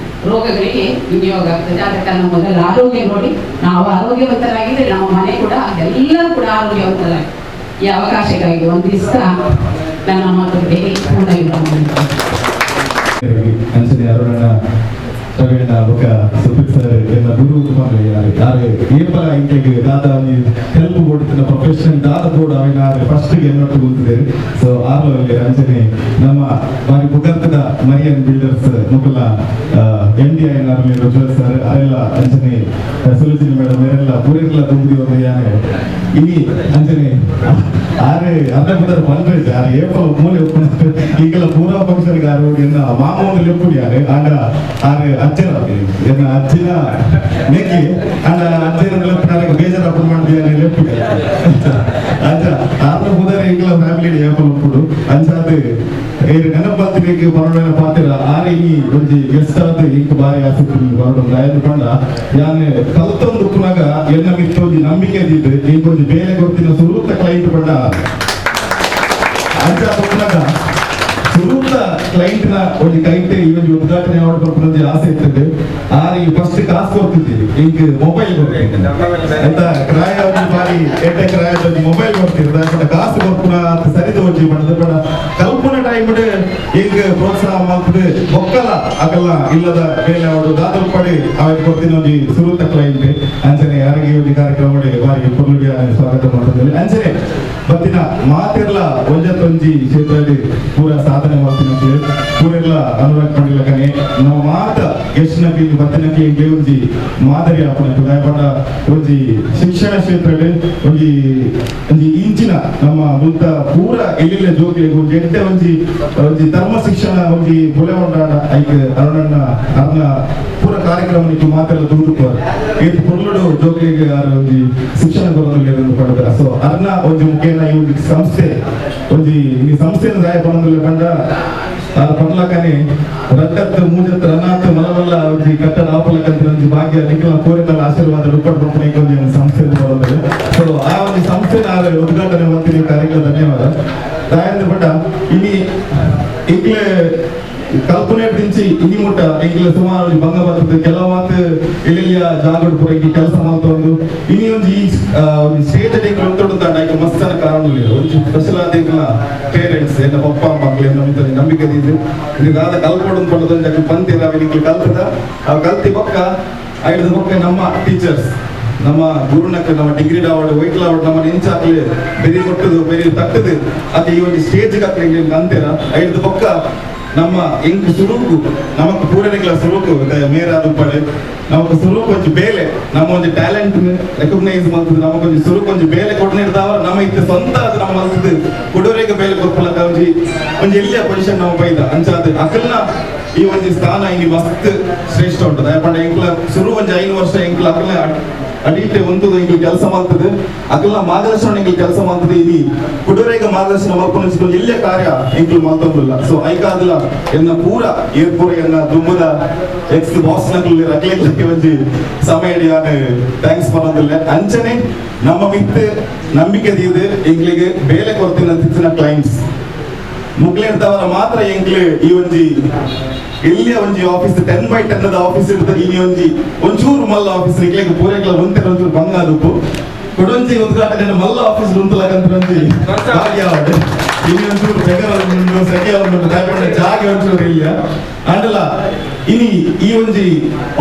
ರೋಗಗಳಿಗೆ ವಿನಿಯೋಗ ಆಗ್ತದೆ. ಆದ ಕಾರಣ ಮೊದಲು ಆರೋಗ್ಯ ನೋಡಿ. ನಾವು ಆರೋಗ್ಯವಂತರಾಗಿದ್ದರೆ ನಮ್ಮ ಮನೆ ಕೂಡ ಎಲ್ಲರೂ ಕೂಡ ಆರೋಗ್ಯವಂತರಾಗಿ. ಈ ಅವಕಾಶಕ್ಕಾಗಿ ಒಂದಿಸ್ತಾ ನನ್ನ ಮಾತುಗಳಿಗೆ ಪೂರ್ಣ ವಿರಾಮ. ಪ್ರವೀಣ ಬೊಕ ಸುಪ್ರೀತ್ ಸರ್ ಎಲ್ಲ ಗುರು ಯಾರು ಏಪಲ ಇಂಕೆಗೆ ದಾದ ಹೆಲ್ಪ್ ಕೊಡ್ತಿನ ಪ್ರೊಫೆಷನ್ ದಾದ ಬೋರ್ಡ್ ಅವಿನ ಫಸ್ಟ್ ಎನ್ನೊಟ್ಟು ಗೊತ್ತಿದೆ. ಸೊ ಆರ್ಲಲ್ಲಿ ಅಂಚನೆ ನಮ್ಮ ಬಾರಿ ಪುಗರ್ತದ ಮರಿಯನ್ builders Mukul M D ಐನಾರ್ಲಿ ರುಜ್ವಲ್ sir ಅರೆಲ್ಲ ಅಂಚನೆ ಸುಲೋಚನಿ ಮೇಡಮ್ ಇವರೆಲ್ಲ ಪೂರೆಲ್ಲ ತುಂಬಿ ಒಂದು ಯಾನೆ ಇನಿ ಅಂಚನೆ ಆರೆ ಅರ್ಧ ಪುದರ್ ಪನ್ರೇಜ್ ಆರೆ ಏಪಲ ಮೂಲೆ ಈಗೆಲ್ಲ ಪೂರಾ ಫಂಕ್ಷನ್ಗೆ ಆರು ಎನ್ನ ಮಾಮೂಲು ಲೆಪ್ಪುಡಿ ಯಾರೆ ಆಂಡ ಆರೆ ಅಜ್ಜನ ಎನ್ನ ಅಜ್ಜಿನ ನೆಕ್ಕಿ ಅಂಡ ಅಜ್ಜನ ಲೆಪ್ಪು ಬೇಜಾರು ಅಪ್ಪನ ಮಾಡಿದ್ಯಾನೆ ಲೆಪ್ಪುಡಿ ಅಜ್ಜ ಆರ್ನ ಪುದರ್ ಈಗೆಲ್ಲ ಫ್ಯಾಮಿಲಿ ಏಪಲ ಉಪ್ಪುಡು ಅಂಚಾದ ಏರು ನೆನಪತ್ತಿಗೆ ಬರೋಣ ಪಾತ್ರ ಆರೆ ಈ ಒಂಜಿ ಗೆಸ್ಟ್ ಆದ ಇಂಕ್ ಬಾರಿ ಆಸಕ್ತಿ ಬರೋಣ ಆಯ್ತು ಪಂಡ ಯಾನೆ ಕಲ್ತೊಂದು ಉಪ್ಪುನಾಗ ಎನ್ನ ಮಿತ್ತ ಒಂಜಿ ನಂಬಿಕೆ ಇದ್ದಿದ್ದು ಇಂಕೊಂಜಿ ಬೇಲೆ ಗೊತ್ತಿನ ಸುರೂತ ಕ್ಲೈಂಟ್ ಪಂಡ ಅಂಚ ಉಪ್ಪುನಾಗ ಸುರೂತ ಕ್ಲೈಂಟ್ ನ ಒಂಜಿ ಕೈಟ್ ಈ ಒಂಜಿ ಉದ್ಘಾಟನೆ ಮಾಡ್ಕೊಂಡು ಆಸೆ ಇರ್ತದೆ. ಆರೆ ಈ ಫಸ್ಟ್ ಕಾಸು ಕೊಡ್ತಿದ್ದೀವಿ ಈಗ ಮೊಬೈಲ್ ಕೊಡ್ತಿದ್ದೀನಿ ಅಂತ ಕ್ರಾಯ ಒಂಜಿ ಬಾರಿ ಎಡ್ಡೆ ಕ್ರಾಯ ಒಂಜಿ ಮೊಬೈಲ್ ಕೊಡ್ತಿರ್ದ ಬಟ್ ಕಾಸು ಕೊಡ್ಪುನ ಸರಿದ ಒಂಜಿ ಪಂಡದ ಬಡ ಕಲ್ಪನೆ ಟೈಮ್ ಈಗ ಪ್ರೋತ್ಸಾಹ ಮಾಡ್ತದೆ ಒಕ್ಕಲ ಆಗಲ್ಲ ಇಲ್ಲದ ಬೇಲೆ ಅವಳು ದಾದಲ್ ಪಡಿ ಅವಾಗ ಕೊಡ್ತೀನಿ ಒಂಜಿ ಸುರೂತ ಕ್ಲೈಂಟ್ ಅಂಚನೆ ಯಾರಿಗೆ ಒಂಜಿ ಕಾರ್ಯಕ್ರಮ ಬಾರಿ ಪೊರ್ಲುಗೆ ಸ್ವಾಗತ ಮಾಡ್ತದೆ. ಅಂಚನೆ ಬತ್ತಿನ ಮಾತಿರ್ಲ ಒಂಜತ್ತೊಂಜಿ ಕ್ಷೇತ್ರದಲ್ಲಿ ಪೂರ ಸಾಧನೆ ಮಾಡ್ತೀನಿ ಅಂತ ಹೇಳಿ ಪೂರೆಲ್ಲ ಅನುರಾಗ್ ಪಂಡಿಲಕನೆ ನಮ್ಮ ಮಾತ ಗೆಸ್ಟ್ನಕ್ಕೆ ಬತ್ತಿನಕ್ಕೆ ಒಂಜಿ ಮಾದರಿ ಆಪುನ ದಾಯಪಂಡ ಒಂಜಿ ಶಿಕ್ಷಣ ಕ್ಷೇತ್ರದಲ್ಲಿ ಒಂಜಿ ಒಂಜಿ ಇಂಚಿನ ನಮ್ಮ ಮುಲ್ತ ಪೂರ ಎಲ್ಲಿಲ್ಲ ಜೋಗಿಗೆ ಒಂಜಿ ಎಡ್ಡೆ ಒಂಜಿ ಒಂಜಿ ಧರ್ಮ ಶಿಕ್ಷಣ ಒಂಜಿ ಬುಲೆ ಉಂಡಾಡ ಐಕ್ ಅರುಣಣ್ಣ ಅರ್ನ ಪೂರ ಕಾರ್ಯಕ್ರಮಕ್ಕೆ ಮಾತೆಲ್ಲ ದುಡ್ಡು ಏತ್ ಪೊರ್ಲುಡು ಜೋಗಿಗೆ ಒಂಜಿ ಶಿಕ್ಷಣ ಕೊರೊಂದು ಪಡೆದ. ಸೊ ಅರ್ನ ಒಂಜಿ ಮುಖೇನ ಈ ಒಂಜಿ ಸಂಸ್ಥೆ ಒಂಜಿ ಈ ಸಂಸ್ಥೆನ ದಾಯ ಪನೊಂದುಲ್ಲ ಪಂಡ ಪನ್ಲಕನೆ ರಡ್ಡತ್ತು ಮೂಜತ್ತು ರನಾತ್ ಮಲಮಲ್ಲ ಒಂಜಿ ಕಟ್ಟಡ ಆಪಲಕಂತ ಒಂಜಿ ಭಾಗ್ಯ ನಿಖಲ ಕೋರಿಕಲ ಆಶೀರ್ವಾದ ರೂಪಡ್ ಪಂಪನೆ ಒಂಜಿ ಸಂಸ್ಥೆ ಬರೋದು. ಸೊ ಆ ಒಂಜಿ ಸಂಸ್ಥೆ ಉದ್ಘಾಟನೆ ಮಾಡ್ತೀನಿ ಕಾರ್ಯಕ್ರಮ ಧನ್ಯವಾದ. ದಾಯಂದ ಪಂಡ ಇನಿ ಈಗಲೇ ಕಲ್ಪನೆ ದಿಂಚಿ ಇನಿ ಮುಟ್ಟ ಎಂಕ್ಲೆ ಸುಮಾರು ಬಂಗ ಬರ್ತದೆ ಕೆಲವು ಮಾತು ಎಲ್ಲಿಯ ಜಾಗಡ್ ಪೂರ ಕೆಲಸ ಮಾಡ್ತೊಂದು ಇನಿ ಒಂಜಿ ಈ ಸ್ಟೇಜ್ ಎಂಕ್ಲೆ ಉಂಟುಂಡ ಐಕ್ ಮಸ್ತನ ಕಾರಣ ಒಂಜಿ ಸ್ಪೆಷಲ್ ಆದ ಎಂಕ್ಲ ಪೇರೆಂಟ್ಸ್ ಎನ್ನ ಪಪ್ಪ ಮಕ್ಳು ಎನ್ನ ಮಿತ್ರ ನಂಬಿಕೆ ದಿದ್ದು ಇದು ದಾದ ಕಲ್ಪೊಡು ಪಂಡದ ಪಂತಿರ ಅವ್ ಕಲ್ತದ ಅವ್ ಕಲ್ತಿ ಬೊಕ್ಕ ಐದು ಬೊಕ್ಕ ನಮ್ಮ ಟೀಚರ್ಸ್ ನಮ್ಮ ಗುರುನಕ್ಕೆ ನಮ್ಮ ಡಿಗ್ರಿ ಆವಡ್ ವೈಟ್ಲ ಆವಡ್ ನಮ್ಮ ಇಂಚಾಕ್ಲೆ ಬೆರಿ ಕೊಟ್ಟದು ಬೆರಿ ತಟ್ಟದು ಅದು ಈ ಒಂದು ಸ್ಟೇಜ್ ಹಾಕ್ಲಿ ಅಂತೀರ ಐದು ಪಕ್ಕ ನಮ್ಮ ಎಂಕ್ ಸುರುಕು ನಮಕ್ ಪೂರನಿಗಳ ಸುರುಕು ಮೇರಾದ ಉಪ್ಪಡೆ ನಮಕ್ ಸುರುಕು ಒಂಜಿ ಬೇಲೆ ನಮ್ಮ ಒಂಜಿ ಟ್ಯಾಲೆಂಟ್ ರೆಕಗ್ನೈಸ್ ಮಲ್ತದೆ ನಮಕ್ ಒಂಜಿ ಸುರುಕು ಒಂಜಿ ಬೇಲೆ ಕೊಡ್ನಿರ್ದಾವ ನಮ್ಮ ಇತ್ತೆ ಸ್ವಂತ ಅದು ನಮ್ಮ ಮಲ್ತದೆ ಕುಡೋರೆಗೆ ಬೇಲೆ ಕೊರ್ಪಲಕ ಒಂಜಿ ಒಂಜಿ ಎಲ್ಲಿಯ ಪೊಸಿಷನ್ ನಾವು ಬೈದ ಅಂಚಾದ ಅಕಲ್ನ ಈ ಒಂಜಿ ಸ್ಥಾನ ಇನಿ ಮಸ್ತ್ ಶ್ರೇಷ್ಠ ಉಂಟು. ದಾಯಪಂಡ ಎಂಕ್ಲ ಸುರು ಒಂಜಿ 5 ವರ್ಷ ಎಂಕ್ಲ ಅಕಲ್ನ ಅಡಿಟೆ ಉಂತುದು ಎಂಕ್ಲ ಕೆಲಸ ಮಾಡ್ತದೆ ಅಕಲ್ನ ಮಾರ್ಗದರ್ಶನ ಎಂಕ್ಲ ಕೆಲಸ ಮಾಡ್ತದೆ ಇನಿ ಕುಡೋರೆಗೆ ಮಾರ್ಗದರ್ಶನ ಮಲ್ಪೊಂದು ಎಲ್ಲಿಯ ಕಾರ್ಯ ಎಂಕ್ಲು ಮಲ್ತೊಂದಿಲ್ಲ. ಸೊ ಐಕಾದಲ ಎನ್ನ ಪೂರ ಏರ್ಪೂರ ಎನ್ನ ದುಂಬದ ಎಕ್ಸ್ ಬಾಸ್ ನಕಲು ರಕ್ಲೆಗ್ಲಕ್ಕೆ ಒಂಜಿ ಸಮಯ ಯಾನು thanks ಪನೊಂದಿಲ್ಲ. ಅಂಚನೆ ನಮ್ಮ ಮಿತ್ ನಂಬಿಕೆ ದೀದು ಎಂಕ್ಲಿಗೆ ಬೇಲೆ ಕೊರ್ತಿನ ತಿಚ್ಚಿನ ಕ್ಲೈಂಟ್ಸ್ ಮುಗ್ಲೇರ್ತವರ ಮಾತ್ರ ಎಂಕ್ಲು ಈ ಒಂಜಿ ಎಲ್ಲಿಯ ಒಂಜಿ ಆಫೀಸ್ 10x10 office ಇರ್ತದೆ. ಇನಿ ಒಂಜಿ ಒಂಚೂರು ಮಲ್ಲ ಆಫೀಸ್ ನಿಕ್ಲೆಗ್ ಪೂರೆಗ್ಲ ಒಂತೆ ಒಂಚೂರು ಬಂಗ ಆದುಪ್ಪು ಕೊಡೊಂಜಿ ಉದ್ಘಾಟನೆ ಮಲ್ಲ ಆಫೀಸ್ ಉಂತಲಕಂತ ಒಂಜಿ ಭಾಗ್ಯ ಆವಡ್. ಇನಿ ಒಂಚೂರು ಬೆಗರ ಉಂಡು ಸೆಕೆ ಉಂಡು ದಾಯಪಂಡ ಜಾಗೆ ಒಂಚೂರು ಇಲ್ಲ ಅಂಡಲ ಇನಿ ಈ ಒಂಜಿ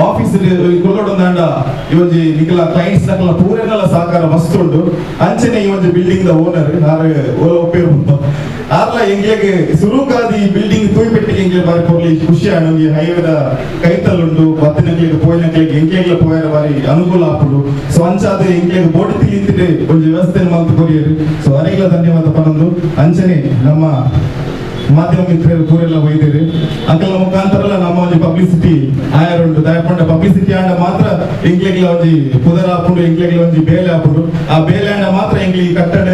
ಆಫೀಸ್ ಕುಲ್ಲೊಡೊಂದಾಂಡ ಈ ಒಂಜಿ ನಿಕಲ ಕ್ಲೈಂಟ್ಸ್ ನಕಲ ಪೂರೆನಲ ಸಹಕಾರ ಮಸ್ತ್ ಉಂಡು. ಅಂಚನೆ ಈ ಒಂಜಿ ಬಿಲ್ಡಿಂಗ್ the owner ಆರ್ ಓಲ ಉಪಯೋಗ ಆರ್ಲ ಎಂಗ್ಲೆಗ್ ಸುರುಕಾದಿ ಈ ಬಿಲ್ಡಿಂಗ್ ತೂಯ್ಪೆಟ್ಟಿಗೆ ಎಂಗ್ಲೆ ಬಾರಿ ಕೊರ್ಲಿ ಖುಷಿ ಆಂಡ್ ಒಂಜಿ ಹೈವೇದ ಕೈತಲ್ಲುಂಡು ಬತ್ತಿನಕ್ಲೆಗ್ ಪೋಯಿನಕ್ಲೆಗ್ ಎಂಕ್ಲೆಗ್ಲ ಪೋಯರ ಬಾರಿ ಅನುಕೂಲ ಆಪುಂಡು. ಸೊ ಅಂಚಾದ ಎಂಕ್ಲೆಗ್ ಬೋಡಿ ತಿಳಿತಿದೆ ಒಂಜಿ ವ್ಯವಸ್ಥೆ ಮಲ್ತ್ ಕೊರಿಯರು. ಸೊ ಅರೆಗ್ಲ ಧನ್ಯವಾದ ಪನೊಂದು. ಅಂಚನೆ ನಮ್ಮ ಮಾಧ್ಯಮ ಮಿತ್ರರು ಪೂರೆಲ್ಲ ಒಯ್ದಿರಿ ಅಂಕಲ್ನ ಮುಖಾಂತರಲ್ಲ ನಮ್ಮ ಒಂಜಿ ಪಬ್ಲಿಸಿಟಿ ಆಯರುಂಡು. ದಾಯಪಂಡ ಪಬ್ಲಿಸಿಟಿ ಆಂಡ ಮಾತ್ರ ಎಂಕ್ಲೆಗ್ಲ ಒಂಜಿ ಪುದರ್ ಆಪುಂಡು, ಎಂಕ್ಲೆಗ್ಲ ಒಂಜಿ ಬೇಲೆ ಆಪುಂಡು. ಆ ಬೇಲೆ ಆಂಡ ಮಾತ್ರ ಎಂಕ್ಲಿ ಈ ಕಟ್ಟಡ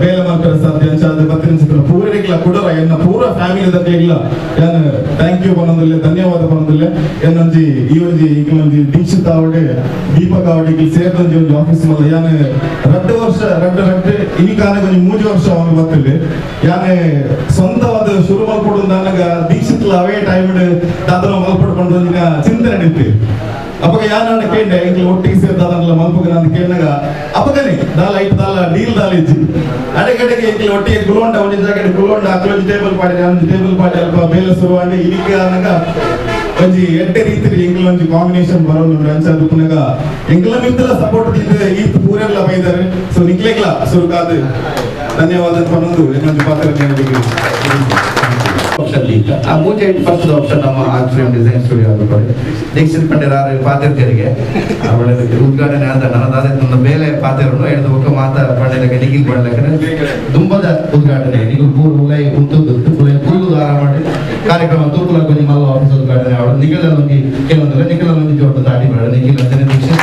ಬೇಲೆ ಮಲ್ಪೆರೆ ಸಾಧ್ಯ. ಅಂಚಾದ ಬತ್ತಿನ ಪೂರೆಗ್ಲ ಕುಡರ ಎನ್ನ ಪೂರ ಫ್ಯಾಮಿಲಿ ದಕ್ಲೆಗ್ಲ ಯಾನ್ thank you ಪನೊಂದುಲ್ಲೆ, ಧನ್ಯವಾದ ಪನೊಂದುಲ್ಲೆ. ಎನ್ನೊಂಜಿ ಈ ಒಂಜಿ ಇಂಕ್ಲೊಂಜಿ ದೀಕ್ಷಿತ್ ಆವಡೆ ದೀಪಕ್ ಆವಡೆ ಇಂಕ್ಲು ಸೇರ್ದೊಂಜಿ ಒಂಜಿ ಆಫೀಸ್ ಮಲ್ಲ ಯಾನ್ 2 ವರ್ಷ ರಡ್ಡು ರಡ್ಡು ಇನಿ ಕಾಲಕ್ಕೆ ಒಂಜಿ 3 ವರ್ಷ ಅವನು ಬತ್ತಿಲ್ಲೆ. ಯಾನ್ ಸ್ವಂತವಾದ ಶುರು ಮಲ್ಪೊಡು ನನಗ ದೀಕ್ಷಿತ್ಲ ಅವೇ ಟೈಮ್ ದಾದನ ಮಲ್ಪೊಡು ಪಂಡ ಒಂಜಿನ ಚಿಂತನೆ ನಡೀತು. ಅಪಗ ಯಾನ ಕೇಂಡೆ ಎಂಕ್ಲು ಒಟ್ಟಿಗೆ ಸೇರಿ ದಾದನಲ ಮಲ್ಪಗ ನಾನು ಕೇಂಡಗ ಅಪಗನೆ ದಾಲ ಐಟ್ ದಾಲ ಡೀಲ್ ದಾಲ ಇಜ್ಜಿ ಅಡೆಗಡೆಗೆ ಎಂಕ್ಲು ಒಟ್ಟಿಗೆ ಕುಲೋಂಡ ಒಂಜಿ ಜಾಗಡೆ ಕುಲೋಂಡ ಅಕ್ಲೊಂಜಿ ಟೇಬಲ್ ಪಾಡಿ ಒಂಜಿ ಟೇಬಲ್ ಪಾಡಿ ಅಲ್ಪ ಬೇಲೆ ಶುರು ಆಂಡ್ ಇನಿಕ್ ಆನಗ ಒಂಜಿ ಎಡ್ಡೆ ರೀತಿಲಿ ಎಂಕ್ಲ ಒಂಜಿ ಕಾಂಬಿನೇಷನ್ ಬರೋದು ಅಂಚಾದ ಉಪ್ಪುನಗ ಎಂಕ್ಲ ಮಿತ್ತಲ ಸಪೋರ್ಟ್ ದಿದ್ದು ಈತ್ ಪೂರೆಲ್ಲ ಬೈದಾರೆ. ಸೊ ನಿಕ್ಲೆಗ್ಲ ಸುರುಕಾದ ಧನ್ಯವಾದ ಪನೊಂದು ಇನ್ನೊಂದು ಪಾತ್ರ ಆಪ್ಷನ್ ಆ ಮೂಜೆ ಫಸ್ಟ್ ಆಪ್ಷನ್ ನಮ್ಮ ಆರ್ಟ್ ಫ್ರೇಮ್ ಡಿಸೈನ್ ಸ್ಟುಡಿಯೋ ಅದು ದೀಕ್ಷಿತ್ ಪಂಡೆರ್ ಪಾತಿರ್ತೆರಿಗೆ ಉದ್ಘಾಟನೆ ಆದ ನನ್ನ ದಾದ ನನ್ನ ಬೇಲೆ ಪಾತಿರನು ಎಡ್ದು ಬೊಕ್ಕ ಮಾತ ಪಂಡೆಲಕ್ಕೆ ನಿಖಿಲ್ ಪಂಡೆಲಕ್ಕೆ ದುಂಬದ ಉದ್ಘಾಟನೆ ನಿಖಿಲ್ ಪೂರ್ ಉಲೈ ಉಂತುದು ಉಲೈ ಪೂರ್ದು ಆರಾಮ ಮಾಡಿ ಕಾರ್ಯಕ್ರಮ ತೂಪುಲ ಕೊಂಚ ಮಲ್ಲ ಆಫೀಸ್ ಉದ್ಘಾಟನೆ ಆವಡು ನಿಖಿಲ ಒಂಜಿ ಕೆಲವೊಂದು ನಿಖಿಲ ಒಂಜಿ ಜೋಟ ದಾಡಿ ಬೇಡ ನಿಖಿಲ್ ಅಂತಾನೆ ದೀಕ್ಷಿತ್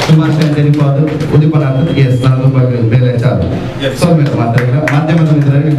ಸುಭಾಷ್ ತೆರಿಪಾದು ಉದ್ದೀಪನ ಎಸ್ ನಾನು ತುಂಬ ಬೇಲೆ ಚಾಲು ಸೌಮ್ಯ ಮಾತಾಡಿಲ್ಲ ಮಾಧ್ಯಮದ ಮಿತ್ರರಿಗೆ